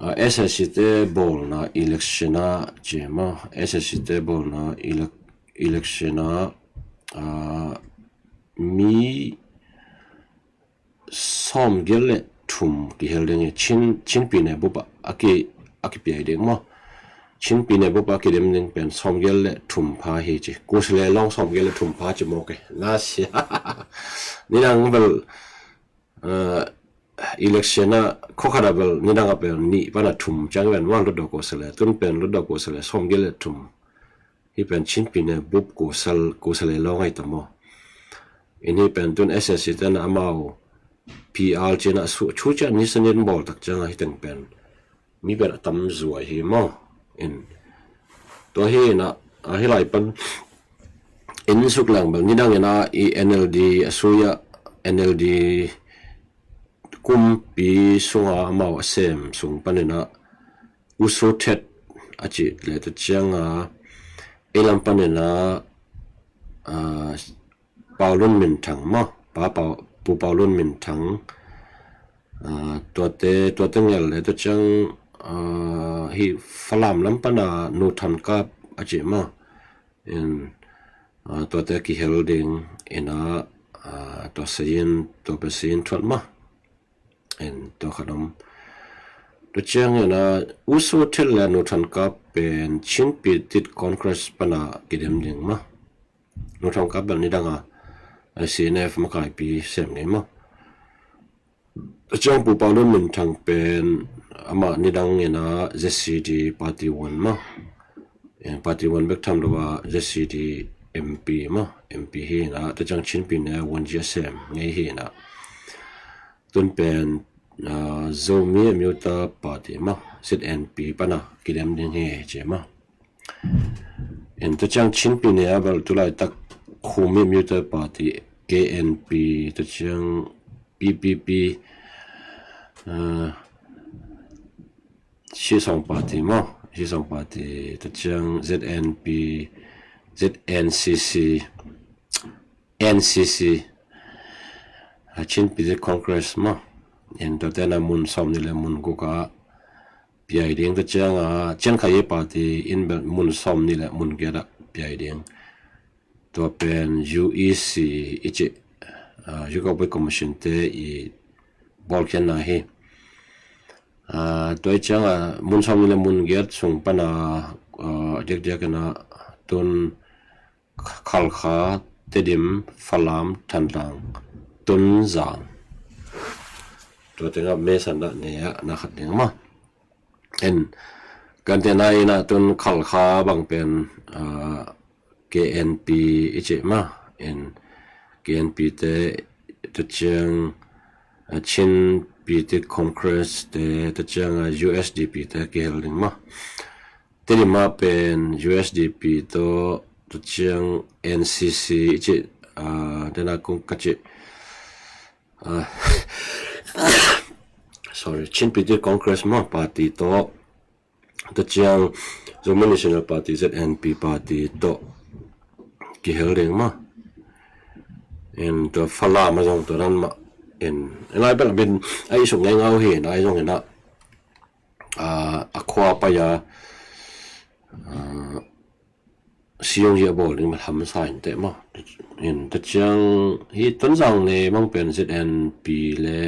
ah, S S C te bawlna election a cema, S S C te bawlna elec-, election a, ah, mi sawmgiat le thum kihel ding hi. Chin, Chin pyine bup ah a ki, a kipiai ding maw. Chin pyine bup ah a kidem ding pen sawmgiat le thum pha hi ci. Kosale lawng sawmgiat le thum pha ci mawk e. Na sia. Nidang bel, eh, election a khua khat a bel nidang a bel nih pan a thum ciang pen maw, Hluttaw Kosale. Tun pen Hluttaw Kosale sawmgiat le thum. Hi pen Chin pyine bup kosal, Kosale lawng ahi ta maw. In hi pen tun S S C te na amau P R cina su, chu cia ni sanin bawl tak cianga hi teng pen mi pen a tam zuai hi maw. In tua hi na, a hi lai pan in suk lang bel nidang in a i N L D a sui a, N L D kumpi sunga amau a sem sung panin a U Soe Htet a cih le tua cianga ei lam panin a, ah, Pau Lun Min Thang maw, Pa Pau, Pu Pau Lun Min Thang, ah, tuate, tuate ngel le tua ciang, ah, hi Falam lam pana Nu Than Kap a cih maw. In, ah, tuate kihel ding in a, ah, tua sayin, tua pen sayin thuat maw. En tua khat om. Tua ciangin a U Soe Htet le Nu Than Kap pen Chin Pyit Thit Congress pana kidem ding maw. Nu Than Kap bel nidang a, a C N F makaipi sem ngei maw. Tua ciang Pu Pau Lun Min Thang pen amah nidang in a Z C D party one maw. En party one bek tham lo a Z C D M P maw. M P hi in a, tua ciang Chin pyine a one ci a sem ngei hi in a. Tun pen, ah, Zomi Amyotha Party maw, Z N P pana kidem ding hi ci maw. En tua ciang Chin pyine a bel tulaitak Khuami Amyotha Party, K N P, tua ciang P P P, ah, Shisong Party maw, Shisong Party, tua ciang Z N P, Z N C C, N C C, a Chin Pyit Thit Congress maw. En tuate na mun sawmnih le mun guk a piai ding, tua cianga Cian Kha Ye Party in bel mun sawmnih le mun giat a piai ding. Tua pen U E C i cih, ah, Young Commission te i bawlkhiatna hi. Ah, tua i cianga mun sawmnih le mun giat sung pana, ah, diakdiak in a tun Khalkha, Tedim, Falam, Thantlang, Tonzang. Tua tengah mesan dah ne a na khat ding maw. En, kan tena in a tun Khalkha bang pen, ah, K N P i cih maw. En, K N P te tua ciang, ah, Chin Pyit Thit Congress te, tua ciang, ah, U S D P te kihel ding maw. Tedim ah pen U S D P tawh, tua ciang N C C i cih, ah, tena kung ka cih, ah, sorry, Chin Pyit Thit Congress maw party tawh, tua ciang Zomi National Party, Z N P party tawh kihel ding maw. En tua Falam a zong tua dan mah. En, en lai bel a bin a i suk ngeingau hi, na i zong in a, ah, a khua pai a, ah, siung hi a bawl ding mah hamsa in teh maw. En, tua ciang hi Tonzang le mang pen Z N P le,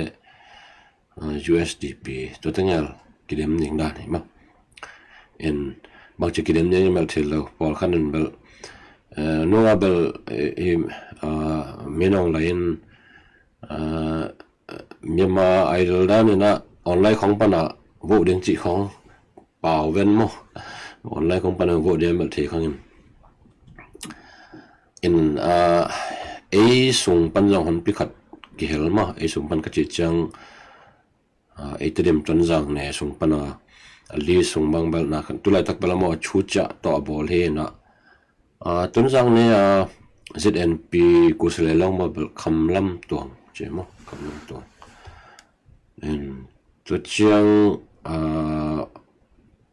ah, U S D P, tua tengel kidem ding dan hi maw. En, bangci kidem ding mel thil lo, pawlkhat in bel, eh, nunga bel, eh, hi, ah, Min Aung Hlaing in, ah, Myanmar Idol dan in a online khong pana vote ding cih khong pau ven maw. Online khong pana vote ding a melh thei khong in. In, ah, ei sung pan zong honpi khat kihel maw. Ei sung pan ka cih ciang, ah, ei Tedim Tonzang ne sung pana a list sung bang bel na khan tulaitak bel amau a chu ciah tawh a bawl hi na. Tonzang ne a Z N P Kusale long ma bel khamlam tuang ci maw, khamlam tuang. Tua ciang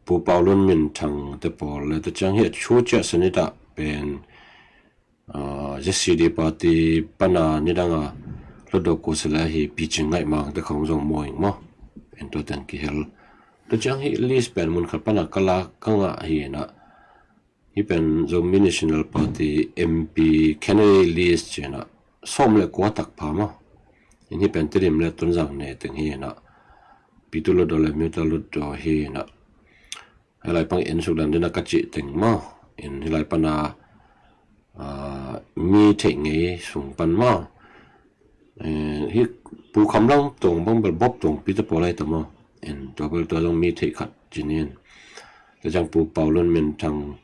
Pu Pau Lun Min Thang te pawl le tua ciang hi a chu ciah sanita pen Z C D party pana nidanga Hlutdaw Kusale hi Pi Cing Ngaih Mang te khong zong muang maw. En tua teng kihel. Tua ciang hi list pen mun khat pana kala ka ngah hi na. Hi pen Zomi National Party M P candidate list ci na sawm le kua tak pha maw. In hi pen Tedim le Tonzang ne teng hi na. Pi Tu Hlutdaw le Miu Ta Hlutdaw hi na. Hi lai pang en suk dan dina ka cih teng maw. In hi lai pana mi theih ngei sung pan maw. Hi Pu Kham Lang tuang bang bel Bop tuang pi te pawl lai ta maw. En tua bel tua zong mi theih khat ci nin. Tua ciang Pu Pau Lun Min Thang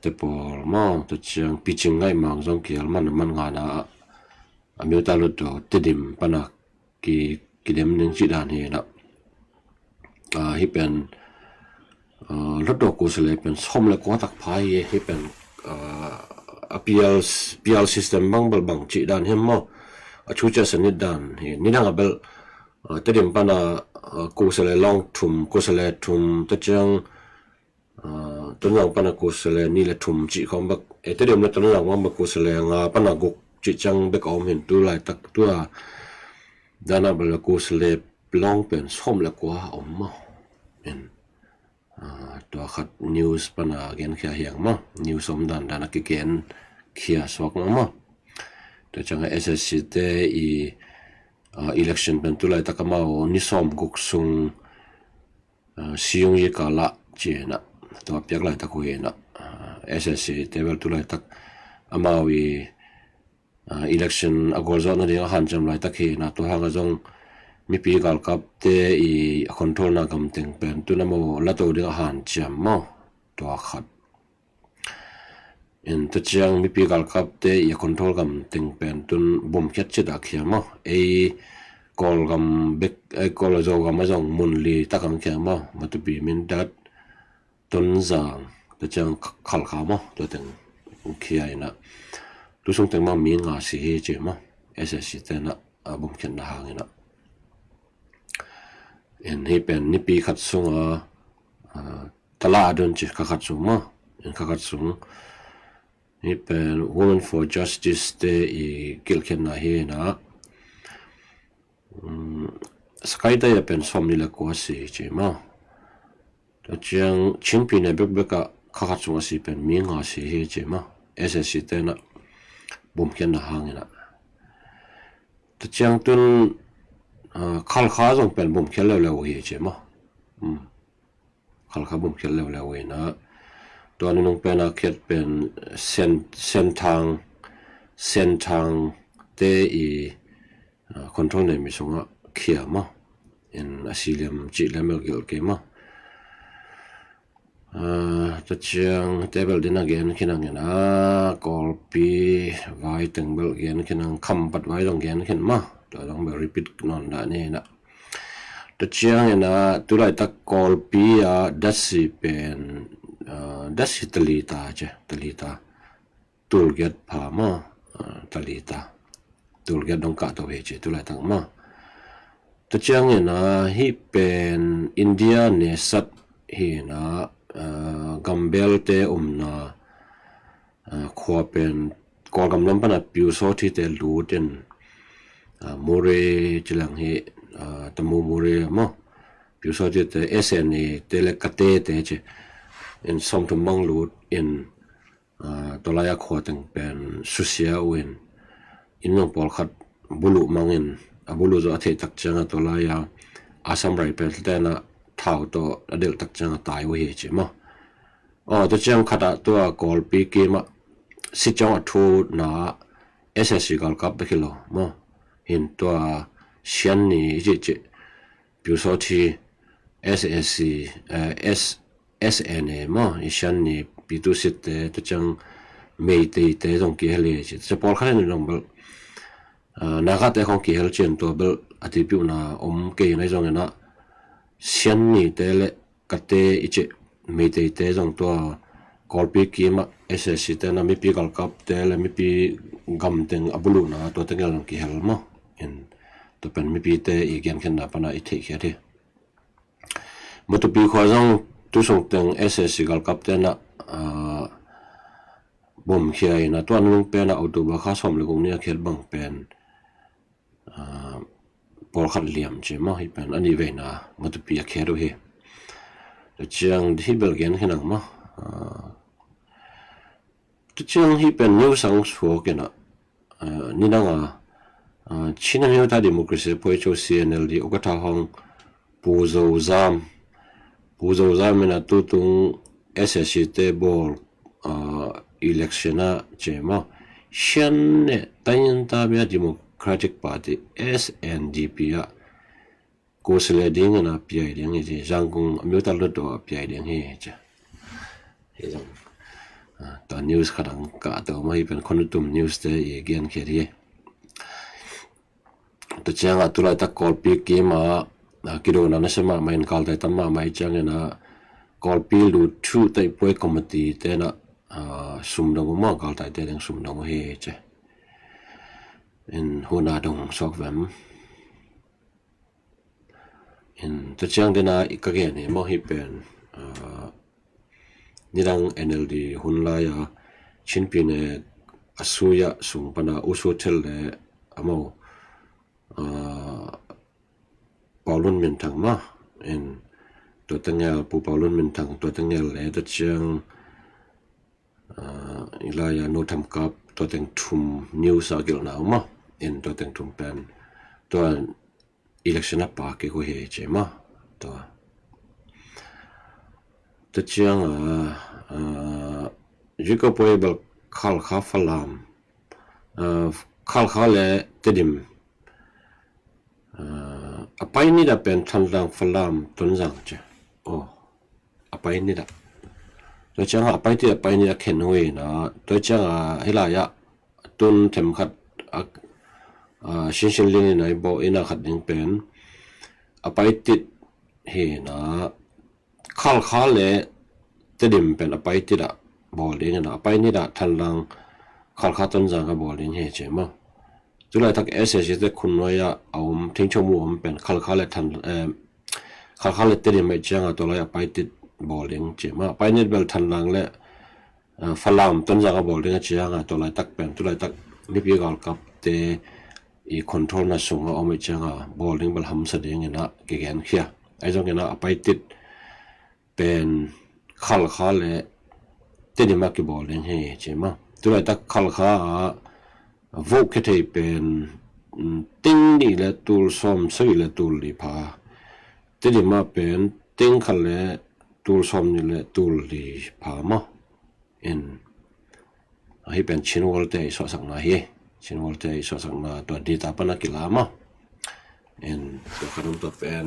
te pawl maw, tua ciang Pi Cing Ngaih Mang zong kihel man a man ngana a Miu Ta Hlutdaw Tedim pana kidem ning cih dan hi na. Hi pen Hlutdaw Kusale pen sawm le kua tak pha hi, hi pen a P R, P R system bang bel bang cih dan hi maw. A chu ciah sanit dan hi nidang a bel Tedim pana Kusale long thum, Kusale thum, tua ciang Tonzang pana Kusale nih le thum cih khawng bek, Tedim le Tonzang bang bek Kusale nga pana guk cih ciang bek a om hin tulaitak tua dana bel Kusale long pen sawm le kua a om maw. Tua khat news pana genkhia hiang maw, news om dan dana kigenkhia suak maw maw. Tua ciang a S S C te i election pen tulaitak amau ni sawm guk sung siung i kala ci na. Tua piak laitak hui na S S C te bel tulaitak amau i election a gualzawhna ding a hanciam laitak hi na. Tua hanga zong mipi galkap te i control na gam teng pen tun amau lato ding a hanciam maw. Tua khat. En tua ciang mipi galkap te i control gam teng pen tun bumkhiat cita khia maw. Ei Kawlgam bek, ei Kawl Zogam a zong mun li tak ang khia maw. Matupi, Mindat, Tonzang, tua ciang Khalkha maw, tua teng khia ina. Tu sung teng maw mi nga si hi ci maw. S S C te na a bumkhiatna hang ina. En hi pen nipi khat sunga tala a dun ci kha khat sung maw. En kha khat sung hi pen Women for Justice te i kilhkhiatna hi na. Sakaitaia pen sawm ni le kua si ci maw. Tua ciang Chingpi ne bekbek a kha khat sung a si pen mi nga si hi ci maw. S S C te na bumkhiatna hang ina. Tua ciang tun Khalkha zong pen bumkhiat leuleu hi ci maw. Khalkha bumkhiat leuleu hi na. Tua nunung pen a khiat pen Sen, Senthang, Senthang te i control nei mi sungah khia maw. En a si liam cih liam el gilh kei maw. Tua ciang te bel dina gen khinang ina Kawlpi vai teng bel gen khinang, Khampat vai zong gen khin maw. Tua zong bel repeat nawn dah ni ina. Tua ciang ina tulaitak Kawlpi a datsi pen datsi talita ci, talita. Tulgiat pha maw, talita. Tulgiat dong kah to hi ci tulaitak maw. Tua ciang ina hi pen India nesat hi na, Gambel te umna khua pen Kawlgam lam pana Pyusawthi te lut in Murree ci leng hi, Tamu Murree maw. Pyusawthi te S N A te le Kate te ci in sawmthum bang lut in tua lai a khua teng pen susia uh in, inn nong pawlkhat buluh mangin a buluh zaw a theih tak cianga tua lai a Assam Rifles te na thau tawh a delh tak cianga tai uh hi ci maw. Aw, tua ciang khatah tua Kawlpi kimah sit ciang a thutna S S C galkap bek hi lo maw. Hin tua Sianni i cih cih Pyusawthi S S C, S S N A maw, i Sianni Pyitusit te, tua ciang Meitei te zong kihel hi ci. Tua pawlkhat in zong bel Naga te khong kihel cian tua bel a tipiuhna om kei na hi zong ina Sian nite le kate i cih Meiteite zong tua Kawlpi kimah S A C te na mipi galkapte le mipi gamteng a buluhna tuate ngel zong kihel maw. In tua pen mipite i genkhenna pana i theihkhiat hi. Matupi khua zong tusungteng S A C galkapte na bomkhia ina tuan lungpen a October kha sawm le guk ni a khiat bang pen pawlkhat liam ci maw, hih pen a nih veina Matupi a khiat uh hi. Tua ciang hih bel gen khin ang maw. Tua ciang hih pen news ang suak ina nidanga Chin Amyotha Democracy Phoicho C N L D ukatha hong Pu Zo Zam Pu Zo Zam ina tutung S A C te bawl election ah ci maw, Shan ne Tanyin Tabia Democratic Party S N D P ah kusi le ding ina piai ding hi ci, Zangkung Amyotha Lutdo ah piai ding hi ci. Hi zong ta news khat ang kah to maw, hih pen Khonnutum news te i genkhiat hi. Tua ciangah tulaitak Kawlpi kima kidona na sia mahmah in galtai tam mahmah i ciangina Kawlpi lut thuh taihpuai committee tena sumdong uh maw, galtaite ding sumdong uh hi ci. In huna dong suak vem. In tua ciang dena i ka gen hi maw, hih pen nidang N L D hun lai-a Chin Pyine a suya sung pana U Su Thel le a mo Pau Lun Min Thang ma in tua tengel Pu Pau Lun Min Thang tua tengel le tua ciang i lai-a Nu Tham Kap tua teng thum news a gelhna uh ma in tua teng thum pen tua election a pa kik uh hi ci ma tua. Tua ciang a Jacob Webel Khalkha Falam Khalkha le Tedim a pai nida pen Thanlang Falam Tonzang ci. Oh, a pai nida. Tua ciang a pai ti a pai nida khen hui na tua ciang a hilai-a tun themkhat a sinsin lin in a i bawh ina khat ding pen a pai tit hi na Khalkha le Tedim pen a pai tit a bawl ding ina a pai nida Thanlang Khalkha Tonzang a bawl ding hi ci ma. Tulaitak S A C te khun nuai-a a om thingcho mu om pen Khalkha le Than Khalkha le Tedim a i ciang a tua lai a pai tit bawl ding ci ma. A pai nit bel Thanlang le Falam Tonzang a bawl ding a ciang a tua laitak pen tulaitak mipi galkapte i control na sung a om i ciang a bawl ding bel hamsa ding ina kigen khia. Ai zong ina a pai tit pen Khalkha le Tedim a kibawl ding hi ci ma. Tulaitak Khalkha a vote khe thei pen ting nih le tul sawm sagih le tul li pha. Tedim a pen ting khat le tul sawm nih le tul li pha ma. In ahi pen Chin World te i suahsakna hi. Chin World te i suahsakna tua data pana kila ma. In tua khat om tua pen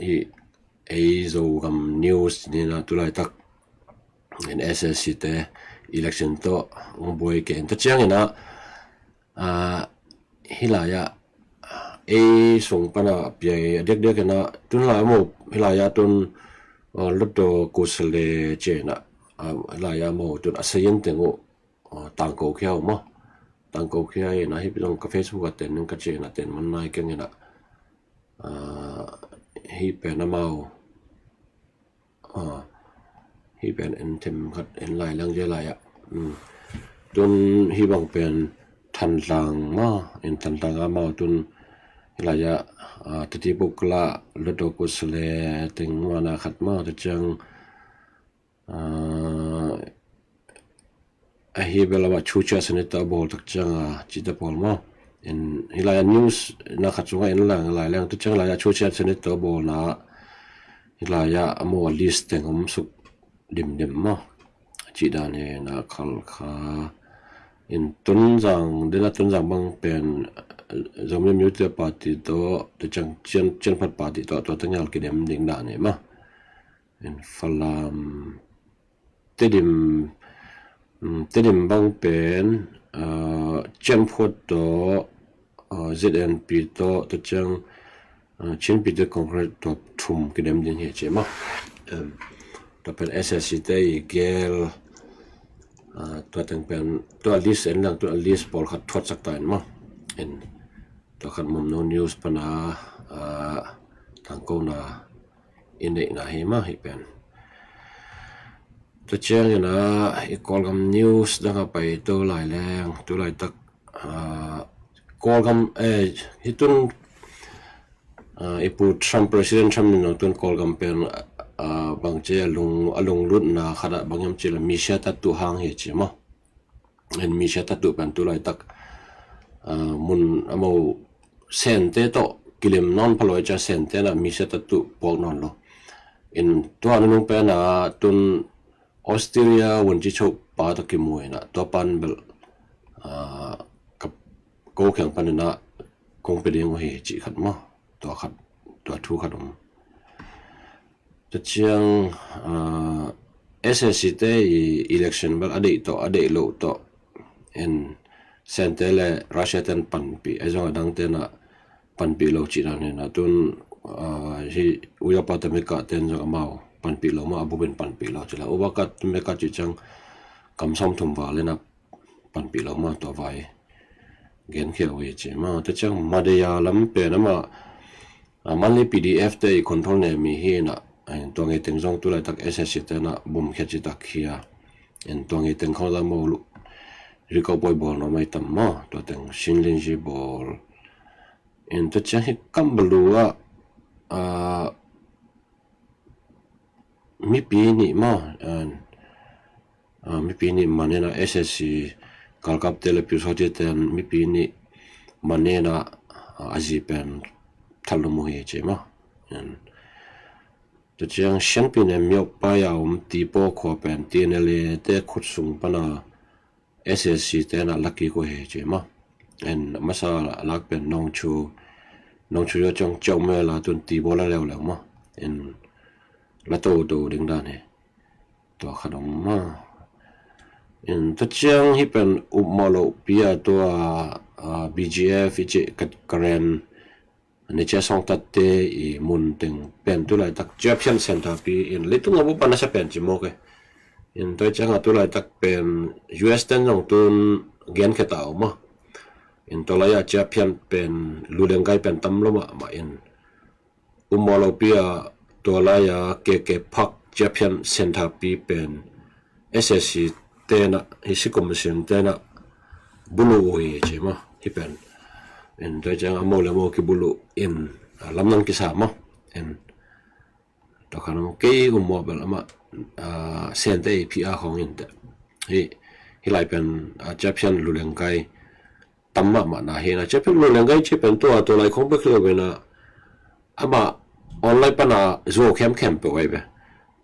hi ei Zogam news nina tulaitak in S A C te election tawh ong buai ke in ta ciang ina hilai-a ei sung pana piai a diakdiak ina tun lai mo hilai-a tun Lotto Kusale cina hilai-a mo tun a sayin teng uh tangko khia uh mo tangko khia ina hi zong ka Facebook a ten ning ka cina ten man nai keng ina hi pen amau hi pen en them khat en lai lang je lai-a tun hi bang pen Thanlang ma in Thanlang amau tun hilai-a titi pukla Lotto Kusale teng mana khat ma ta ciang ahi bel ama chuchia senator a bawl tak ciang a cita pawl ma in hilai-a news na khat cunga en lang lai lang ta ciang lai-a chuchia senator a bawlna hilai-a a maw a list teng om suk dimdim ma cih dan hi na Khalkha in Tonzang dena Tonzang bang pen Zomi Mute Party tawh ta ciang cian cianphat party tawh tua tengel kidem ding dan hi ma in Falam Tedim Tedim bang pen cianphuat tawh Z N P tawh ta ciang Chin People's Congress tua thum kidem ding hi ci maw. Tua pen S S C te i gel, tua teng pen tua list en lang, tua list pawlkhat thuatsak ta in maw. Tua khat Mumno News pana tangkona i neihna hi maw hi pen. Tua ciangin a i Kawlgam news dang a pai to lai leng, tu laitak Kawlgam, eh, hi tun i pu Trump, President Trump in tun Kawlgam pen bang ci a lung, a lunglutna khat ah bang hiam ci la misia tattu hang hi ci maw. En misia tattu pen tu laitak mun a mo Sente tawh kilim nawn pha lo i cia Sente na misia tattu puak nawn lo. In tua nunung pen a tun Australia wunci cho pa tawh kimu in a tua pan bel ko kheng pan in a kong pe ding uh hi ci khat maw. Tua khat, tua thu khat om. Tua ciang S S C te i election bel a deih tawh a deih loh tawh en Sente le Russia ten panpih a zong a dang ten a panpih lo cihna nena tun hi Uyopa Tamika ten zong amau panpih lo maw, a bupin panpih lo cila Uyopa Tamika cih ciang kam sawm thum val in a panpih lo maw, tua vai genkhia uh hi ci maw. Tua ciang Madhya lam pen amah manli P D F te i control ne mi hi na. Tua ngei teng zong tu laitak S S C te na bumkhia citak khia. En tua ngei teng khawng zah maw lu rikau poi bawl nawn mai tam maw, tua teng sinlinzi bawl. En tua ciang hi kam balu ah mipi nih maw, mipi nih manena S S C galkapte le piusawte ten mipi nih manena a zi pen thatlum uh hi ci maw. Tua ciang Sianpi ne Myopai a om Tipaw khua pen T N L A te khut sung pana S S C tena laki ko he ci maw. En masa lak pen nongchu, nongchu yo ciang ciau me la tun Tipaw la leuleu maw. En la toto ding dan he. Tua khat om maw. En tua ciang hi pen upmawh loh pi a tua B G F i ci Karen Nicia Sawngtatte i mun teng pen tu laitak ciaphian center pi in leitung a bupa nasa pen ci mawk e. In tua cianga tu laitak pen U S ten zong tun genkhia ta uh maw. In tua laia ciaphian pen lulengkai pen tam lo mahmah in upmawh lopi a tua laia K K Park ciaphian center pi pen S S C tena hi sikum sin tena bulu uh hi ci maw. Hi pen in tua ciang a mo le mo kibulu in lamnang kisa maw. In tua khan kei upmawh bel amah Sente i phi a khawng in te hi, hi lai pen ciaphian lulengkai tam mahmah na hi na. Ciaphian lulengkai ci pen tua tua lai khawng bek lo ve na. Amah online pana zuau khemkhem peuh ai ve.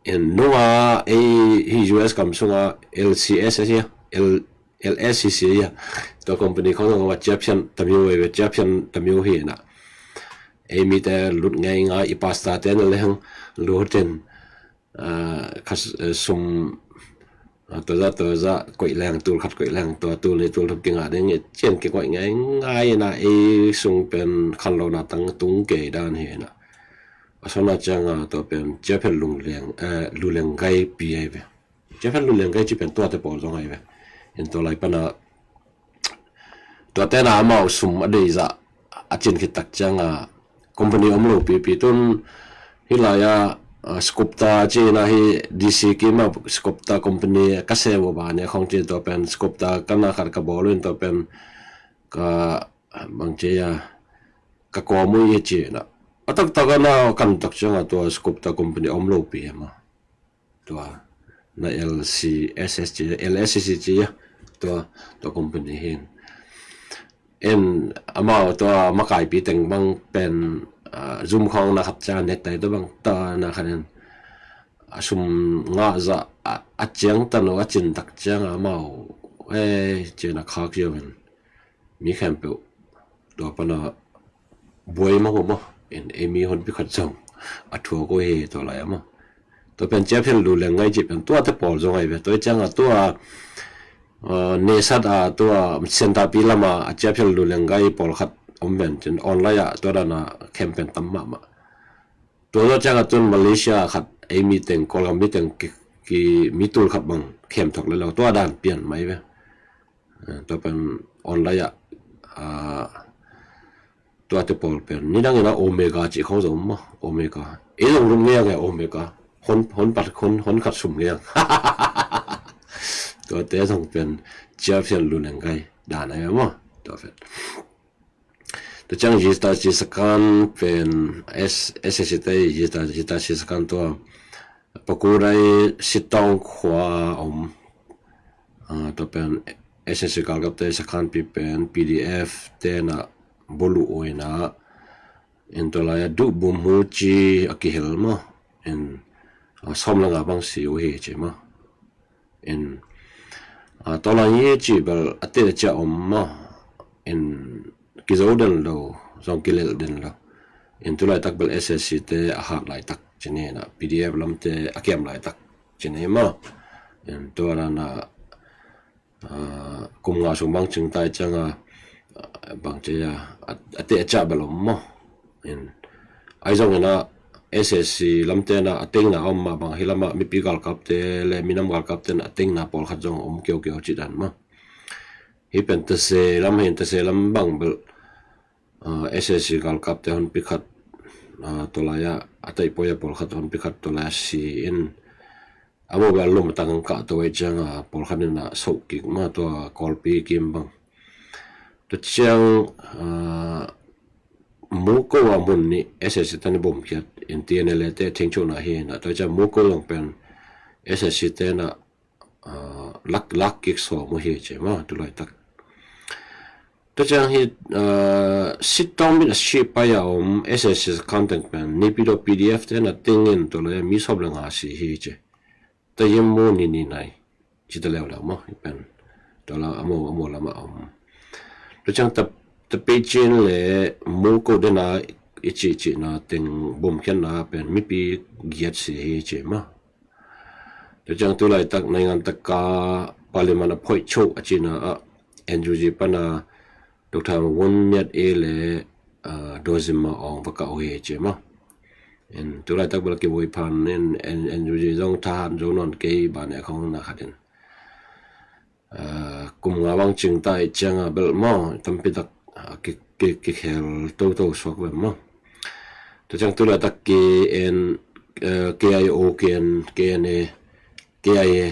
In nunga ei hi U S kam sunga L C S S ia, L, L S C C ia, tua company khawng zong amah ciaphian tamiu ai ve, ciaphian tamiu hi na. Ei mite lut ngeingai, i pastor te na leng lutin sum tuaza tuaza koih leng, tul khat koih leng, tua tul ni tul thum kingah ding i cian kikoih ngeingai na. Ei sung pen khanlona tang tung kei dan hi na. A sona cianga tua pen ciaphian lulengkai pi ai ve. Ciaphian lulengkai ci pen tuate pawl zong ai ve. In tua lai pana tuate na amau sum a deizah a cin khit tak cianga company om lo pipi tun hi laia Skopta ci na hi D C kima Skopta company ka se vo ba ne khong ci tua pen Skopta kana khat ka bawl in tua pen ka bang ci a ka kawm uh i ci na. A taktak a na kan tak cianga tua Skopta company om lo pi hema. Tua na L C S S ci, L S C C ci ia tua, tua company hin. En amau tua makaipi teng bang pen zum khawng na khat ciang nek tai tua bang ta na khat en a sum ngah zah a ciang tanu a cin tak cianga amau e ci na khak ziau in mi khempeuh tua pana buai mah ko maw. En ei mi honpi khat zong a thuak uh hi tua lai a maw. Tua pen ciaphian lulengkai ci pen tuate pawl zong ai ve. Tua i cianga tua nesat a tua sentapi lama a ciaphian lulengkai pawlkhat om ven cin online ah tua dan a khem pen tam mahmah. Tua tua ciang a cun Malaysia khat ei mi teng, Kawlgam mi teng ki, ki mi tul khat bang khem thok le lo, tua dan pian mai ve. Eh, tua pen online ah, ah, tua te pawl pen nidang ina Omega cih khong zong maw, Omega. Ei zong lum nge nge Omega. Hon, hon pat, hon, hon khat sum nge. Tua te zong pen ciapian lu neng kai dan ai maw. Tua pen. Tua ciang Hitachi sakan pen S, S S C te Hita, Hitachi sakan tua Pakurai Sitawng khua om. Ah, tua pen S S C galkapte sakhanpi pen P D F te na bulu uina. In tua lai a duh bum hu ci a kihel maw. In, ah, sawm le nga bang si uh hi ci maw. In, ah, tua lai hi ci bel a te cia om maw. In, kizo den lo, zong kilel den lo. In tu laitak bel S S C te a hat laitak ci ni na, P D F lamte a kiam laitak ci ni maw. In tua dan a, ah, kum nga sung bang cing tai ciang a, ah, bang ci a, a, a te a cia bel om maw. In, ai zong ina S S C lamte na a tengna om mah bang hi lamah mipi galkapte le minam galkapte na a tengna pawlkhat zong om kiokio ci dan maw. Hi pen tase lam, hi tase lam bang bel, ah, S S C galkapte hon pikhat, ah, tua lai a, a taipoi a pawlkhat hon pikhat tua lai a si in, a mobile lum a tang kah tua ciang a pawlkhat in a soh kik maw tua Kawlpi kim bang. Tua ciang, ah, Muko a mun nih S S C te na bom khiat in T N L A te thengchuna hi na, tua ciang Muko zong pen S S C te na ah, lak, lak kik sawm uh hi ci maw, tu laitak. Tua ciang hi, ah, Sitawng mit a si pai a om S S C sakhan teng pen Naypyidaw P D F te na teng in tua lai mi sawm le nga si hi ci. Tua yem mu ni ni nai. Ci ta leuleu maw, hi pen. Tua la a mo, a mo lam a om. Tua ciang ta, ta pei cin le Muko dena i ci, ci na teng bom khian na pen mipi giat si hi ci maw. Tua ciang tu laitak naingan taka parliament a phoih cho a cina ah N U G pana Doctor Won Myat A le, ah, Dozima Ong va kah uh hi ci maw. In tu laitak bel kivui phan in, in N U G zong thahat zo nawn kei ban e khong na khat in. Ah, kum nga bang cing ta i ciang a bel maw, tampi tak, ah, ki, ki, kikhel toto suak ve maw. Tua ciang tu laitak K N, eh, K I O, K N, K N A, K I A,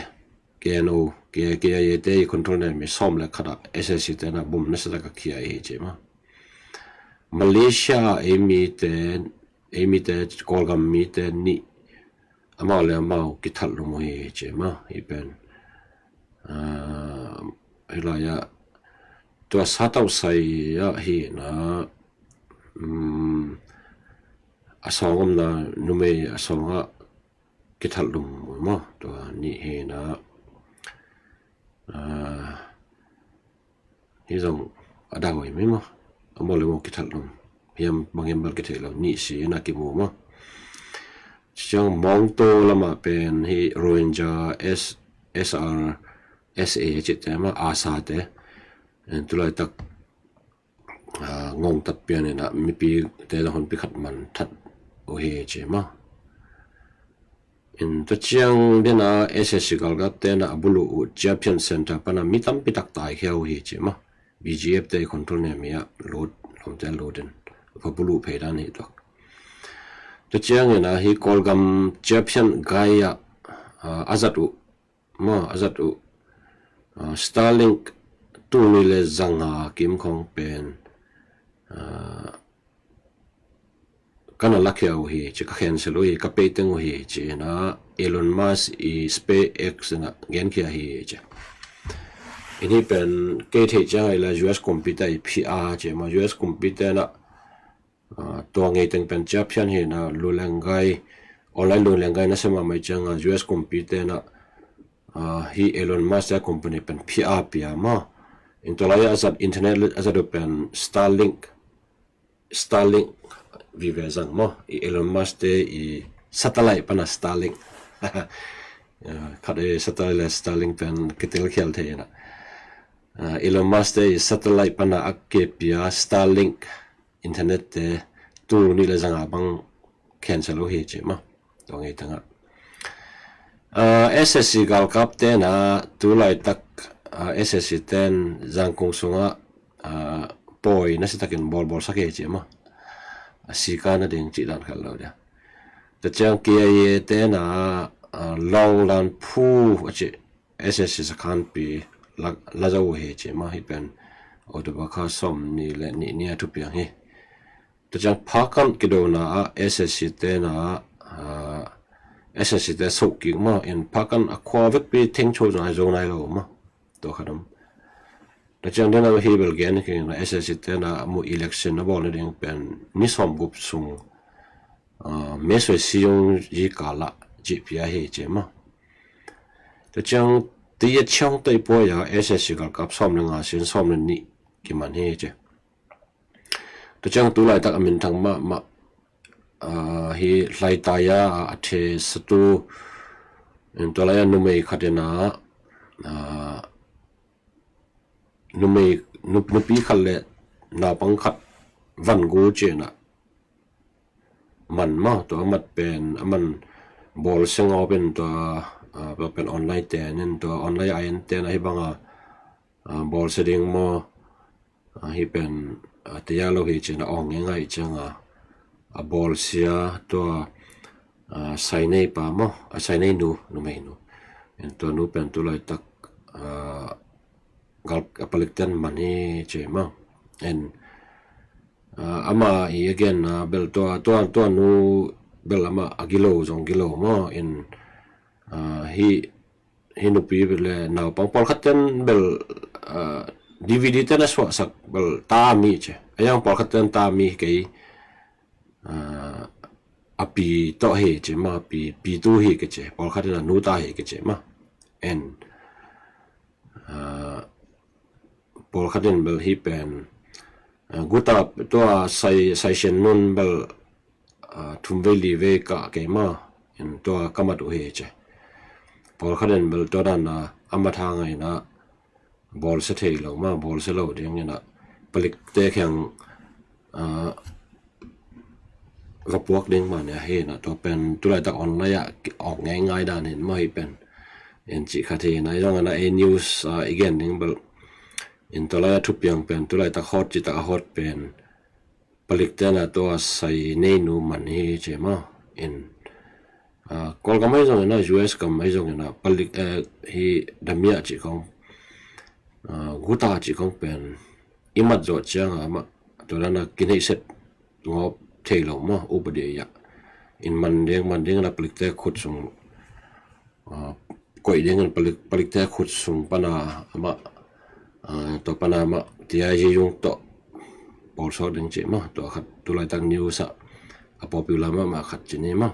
K N O, K, K I A te i control ne mi sawm le khat a S S C te na bom na sa tak a khia i ci maw. Malaysia ei mi te, ei mi te, Kawlgam mi te nih amau le amau kithalh lum uh hi ci maw, hi pen. Ah, hi lai ah tua satau sai ah hi na, um, a sawng om na numei a sawng ah kithalh lum uh maw, tua nih hi na, ah, hi zong a dang oi mi maw, a maw le maw kithalh lum hiam bang hiam bel kithei lo, nih si na kimu maw. Ciang Mawngto lamah pen hi Rohingya S, S R, S A ci te maw, ARSA te. En tu laitak, ah, ngong tat pian ina mipi te zong hon pikhat man that uh hi ci maw. In tua ciang dena S S C galkap te na a bulu uh Ciapian Center pana mi tampi tak tai khia uh hi ci maw. B G F te control ne mi ah lut, lom te lut in. Pha bulu phei dan hi tua. Tua ciang ina hi Kawlgam Ciapian gai ah, ah, a zat uh maw, a zat uh, ah, Starlink tul nih le zanga kim khong pen, ah, ka na lakhia uh hi ci, ka cancel uh hi, ka pay teng uh hi ci ina Elon Musk i SpaceX na genkhia hi ci. In hi pen kei theih ciang a ila U S kumpi ta i P R ci maw, U S kumpi te na, ah, tua ngei teng pen Ciapian hi na lu leng gai, online lu leng gai na sema mai ciang a U S kumpi te na, ah, hi Elon Musk te company pen P R pia maw. In tua lai a zat internet a zat uh pen Starlink, Starlink vive zang maw. I Elon Musk te i satellite pana Starlink. Ah, khat i satellite le Starlink pen kitel khial thei na. Elon Musk te i satellite pana a kepia Starlink internet te tul nih le zanga bang cancel uh hi ci mah. Tua ngei tangah SSC galkap tena tulaitak SSC ten Zangkong sungah pawi nasitakin bawlbawlsak hi ci mah. A sika nading cih dan khat lo dia. Tua ciang KIA tena Lawnglan phu a cih SSC sakhanpi la zo uh hi ci mah. Hi pen October kha sawm nih le nih ni a thupiang hi. Tua ciang Phakan kidona ah SSC tena SSC te sohkik mah in Phakan a khua vekpi thengcho zong a zo nai lo mah. Tua khat om. Tua ciang dena hi bel gen kina SSC tena mu election a bawl nading pen ni sawm gup sung May sawm sung zikala cih pia hi ci mah. Tua ciang tia ciang tei puai a SSC galkap sawm le nga sin sawm le nih kiman hi ci. Tua ciang tulaitak a minthang mahmah hi hlaitai a a thesatu in tua lai a numei khat ina numei nupi khat le naupang khat van gu cina man mah. Tua a mat pen a man bawlsia ngawp in tua pen online ten in tua online a en ten ahi banga bawlsia ding maw? Hi pen tia lo hi cina awng ngai ngai cianga a bawlsia tua sainei pa maw? A sainei nu, numei nu. En tua nu pen tulaitak gal a palik ten man hi ci maw? En ama i a genna bel tua tua tua nu bel ama a gilo zong gilo maw? En hi hi nupi le naupang pawlkhat ten bel DVD ten a suahsak bel ta mi ci. A yang pawlkhat ten ta mi kei a pi tawh hi ci mah. Pi pi tu hi kei ci. Pawlkhat in a nu ta hi kei ci mah. En pawlkhat in bel hi pen guta tua sai sai sian nun bel thum vei li vei kah kei mah. In tua ka mat uh hi ci. Pawlkhat in bel tua dana a mat hang aina bawlsia thei lo mah, bawlsia lo ding ina palikte kheng va puak ding mah nia hi na. Tua pen tulaitak online ah awk ngei ngai dan in mah hi pen. En cih khat hi na i zong ana ei news i gen ding bel in tua lai a thupiang pen tulaitak hot citak a hot pen palik tena tua sainei nu man hi ci mah. In Kawlgam ahi zong ina US gam ahi zong ina palik hi damia cih kong guta cih kong pen i mat zawh cianga mah tua dana kinheihset ngawp thei lo mah. Upa dia in man ding man ding na palikte khut sung koih dingin palikte khut sung pana amah tua pana amah tia zizung tawh pawlsawk ding cih mah. Tua khat tulaitak news ah a popular mahmah khat ci ni mah.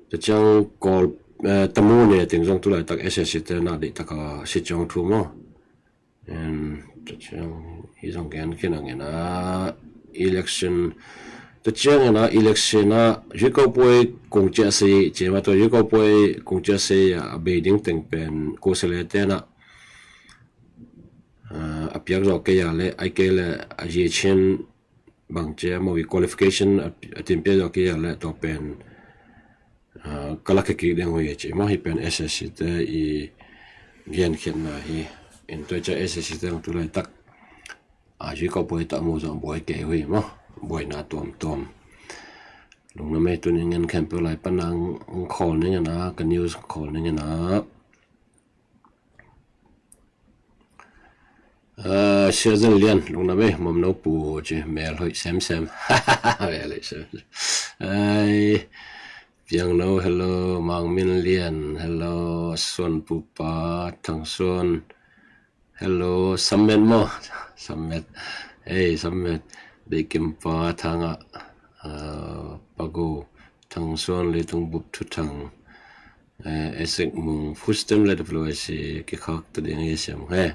Tua ciang Kawl tamu ne ting zong tulaitak SSC te na deihtaka si ciang thu mah. Tua ciang hi zong gen khin ang ina election tua ciang ina election ah Zikaupuai kong ciah sei ci mah. Tua Zikaupuai kong ciah sei a bei ding teng pen ko sele tena a piak zawh kei a le ai kei le a zi chin bang cia mawi qualification a tinpia zawh kei a le tua pen ka la kikik ding uh hi ci mah. Hi pen SSC te i genkhiatna hi. In tua cia SSC te ang tulaitak a Zikaupuai tah mu zawh buai kei uh hi mah. Buaina tuamtuam. Lungna mei tuni ngen khempeuh lai pana ang khawl ning ina ka news khawl ning ina Sia Zan Lian lungna mei mom no pu ci mel hoih semsem. Mel hoih semsem. Ai Piang no hello. Mang Min Lian hello. Suan Pupa Thang Suan hello. Sammet maw? Sammet. Ei Sammet. Dei Kimpa Thanga Pago Thang Suan Leitung Bup Thu Thang Esek Mung Fustem le WIC kikhak tu ding hi siam he.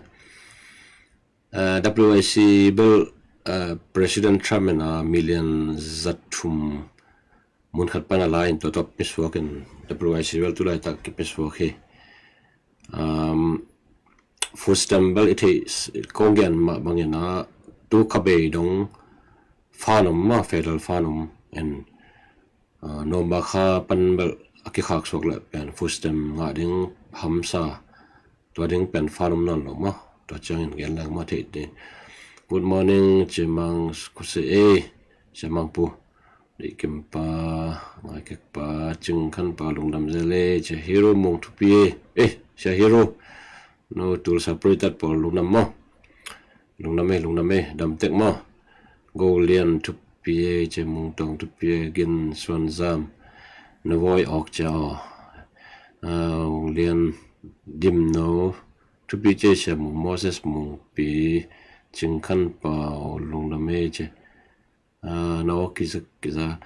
WIC bel President Trump in a million zat thum mun khat pan a la in tua tua pisuak in WIC bel tulaitak kipisuak hi. food stamp bel i theih kong gen mah bangin ah tu kha bei dong fan om mah, federal fan om, en, ah, November kha pan bel a kikhak suak leh pen food stamp ngah ding hamsa, tua ding pen fan om nawn lo mah, tua ciangin gen leng mah theih ding. Good morning, Cimang Khusi e, Cimang Pu. Dih Kimpa, Ngai Kekpa, Cing Khanpa, lungdam zel e, Cia Hero Mung thupi e. Eh, Cia Hero, no Tulsa Puritat pawl lungdam maw? Lungdam e, lungdam e, dam tek maw? Go Lian thupi e, Cia Mung Tong thupi e, Gin Suan Zam, na voi awk cia aw. Ah, Go Lian Dim No thupi e, Cia Mung Moses Mung Pi, Cing Khanpa, lungdam e, Cia Ah, no kiza, kiza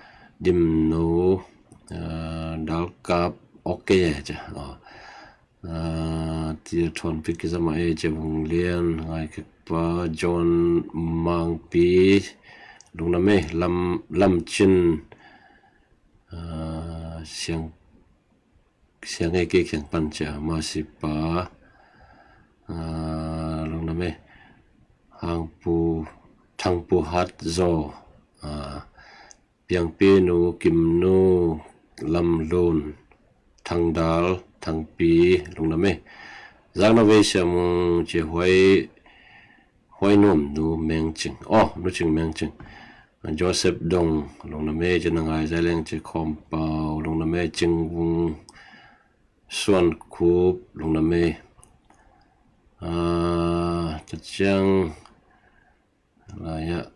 Dim No, ah, Dal Kap, ok, ya, ja. Ah, ah, tia thuan pi kiza ma e, Cia Vung Lian, Ngai Kekpa, John Mangpi, lungdam e, Lam, Lam Cin, ah, Siang Siang e, kei kiang pan cia, Masipa, ah, lungdam e, Hangpu, Thangpu Hat Zaw, ah, Piangpi Nu, Kim Nu, Lam Lun, Thang Dal, Thang Pi, lungdam e. Zak na vei siam, Cia Huai, Huai Nuam Nu Meng Cing. Oh, Nu Cing Meng Cing. Joseph Dong, lungdam e, Cia Na Ngai Zai Leng, Cia Khawm Pau, lungdam e, Cing Vung Suan Khup, lungdam e. Ah, Cia Ciang, lai ah,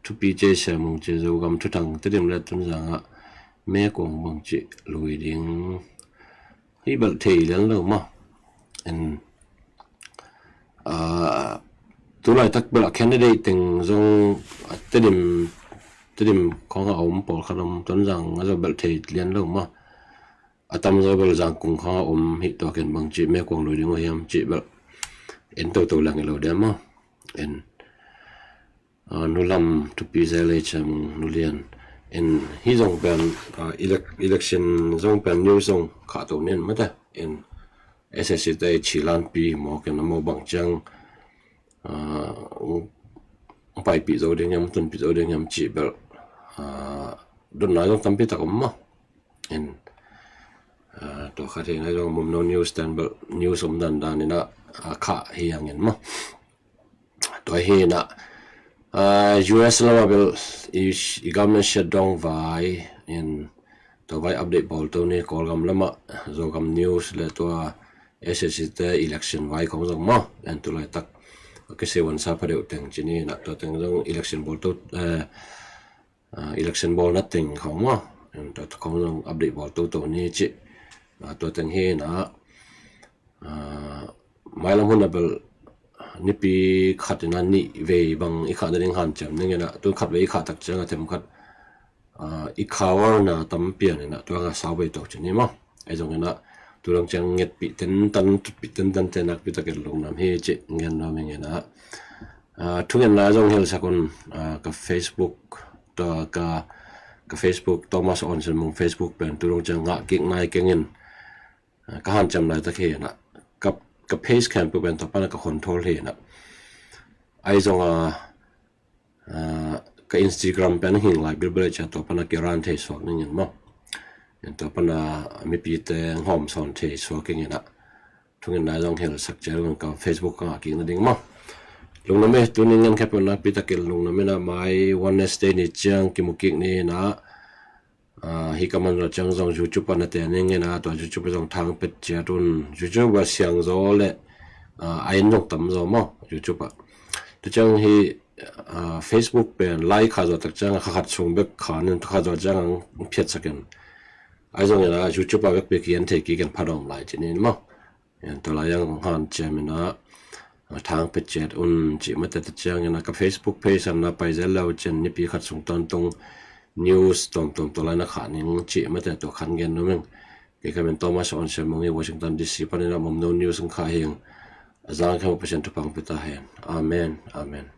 thupi e, Cia Mung, Cia Zogam, Thuthang, Tedim le Tonzang ah, Mekong bang ci lui ding. Hi bel thei lian lo maw. En, ah, tulaitak bel a candidate teng zong, ah, Tedim, Tedim khong a om pawlkhat om, Tonzang a zong bel thei lian lo maw. A tamzaw bel Zangkung khong a om hi, tua ken bang ci, Mekong lui ding uh hiam ci bel en toto lang i lo dia maw. En, ah, Nu Lam thupi zel e, Cia Mung, Nu Lian. En, hi zong pen, ah, elec-, election zong pen news zong khahto nen mate. En, S S C te ci lanpi maw, ken a maw bang ciang, ah, paipih zo ding hiam, tunpih zo ding hiam ci bel, ah, dotna zong tampi tak om maw. En, ah, tua khat hi na zong Mumno News ten bel news om dandan in ah, ah, khah hi hang en maw. Tua hi na, ah, U S lam ah bel i, i gam na shutdown vai, en, tua vai update bawl to ni, Kawlgam lam ah Zogam News le tua S S C te election vai khong zong maw, en, tulaitak a kisia vansa phadeuh teng ci ni na, tua teng zong election bawl to, eh, ah, election bawlna teng khong maw, en, tua khong zong update bawl toto ni ci. Ah, tua teng hi na, ah, mailam hun a bel nipi khat in a nih vei bang i khahna ding hanciam ning in a, tu khat vei i khah tak ciang a themkhat, ah, i cover na tam pian in a, tua nga sau vei to ci ni maw. Ahi zong in a, tu dang ciang ngetpih tentan, tutpih tentan te nakpi takin lungdam hi ci ngen nuam ing in a. Ah, thungetna zong hilsak un, ah, ka Facebook, tua ka, ka Facebook, Thomas Onsen Mung Facebook pen tu dang ciang ngah kik nai keng in, ah, ka hanciam laitak hi na, ka, ka page khempeuh pen tua pan a ka control hi na. Ahi zong a, ah, ka Instagram pen hing lai bilbel cia, tua pan a kiran thei suak ning in maw. En, tua pan a mipite hawm sawn thei suak ing in a. Thungetna zong hilsak cia un ka Facebook ka ngah kik na ding maw. Lungdam e, tuni ngen khempeuh nakpi takin lungdam in a, mai Wednesday ni ciang kimu kik ni na, ah, hi ka man zawh ciang zong YouTube ah na te ning in a, tua YouTube ah zong thang pet ciat un. YouTube ah siang zaw le, ah, a en zong tam zaw maw, YouTube ah. Tu ciang hi, ah, Facebook pen lai kha zaw tak ciang a kha khat sung bek kha nin, kha zaw ciang ang phiatsak in. Ahi zong in a YouTube ah vekpi ki en thei kik in pha dawm lai ci ni maw. En, tua lai ang hanciam in a, ah, thang pet ciat un ci mate, tua ciang in a ka Facebook page ah na pai zel le uh cin, nipi khat sung tawntung news tuamtuam tua lai na khah ning ci mate, tua khan gen nuam ing. Kei ka min Thomas Onsen Mung hi, Washington D C pan in a Mumno News ang khah hi ing. A zang khempeuh Pasian thupha pia ta hen. Amen. Amen.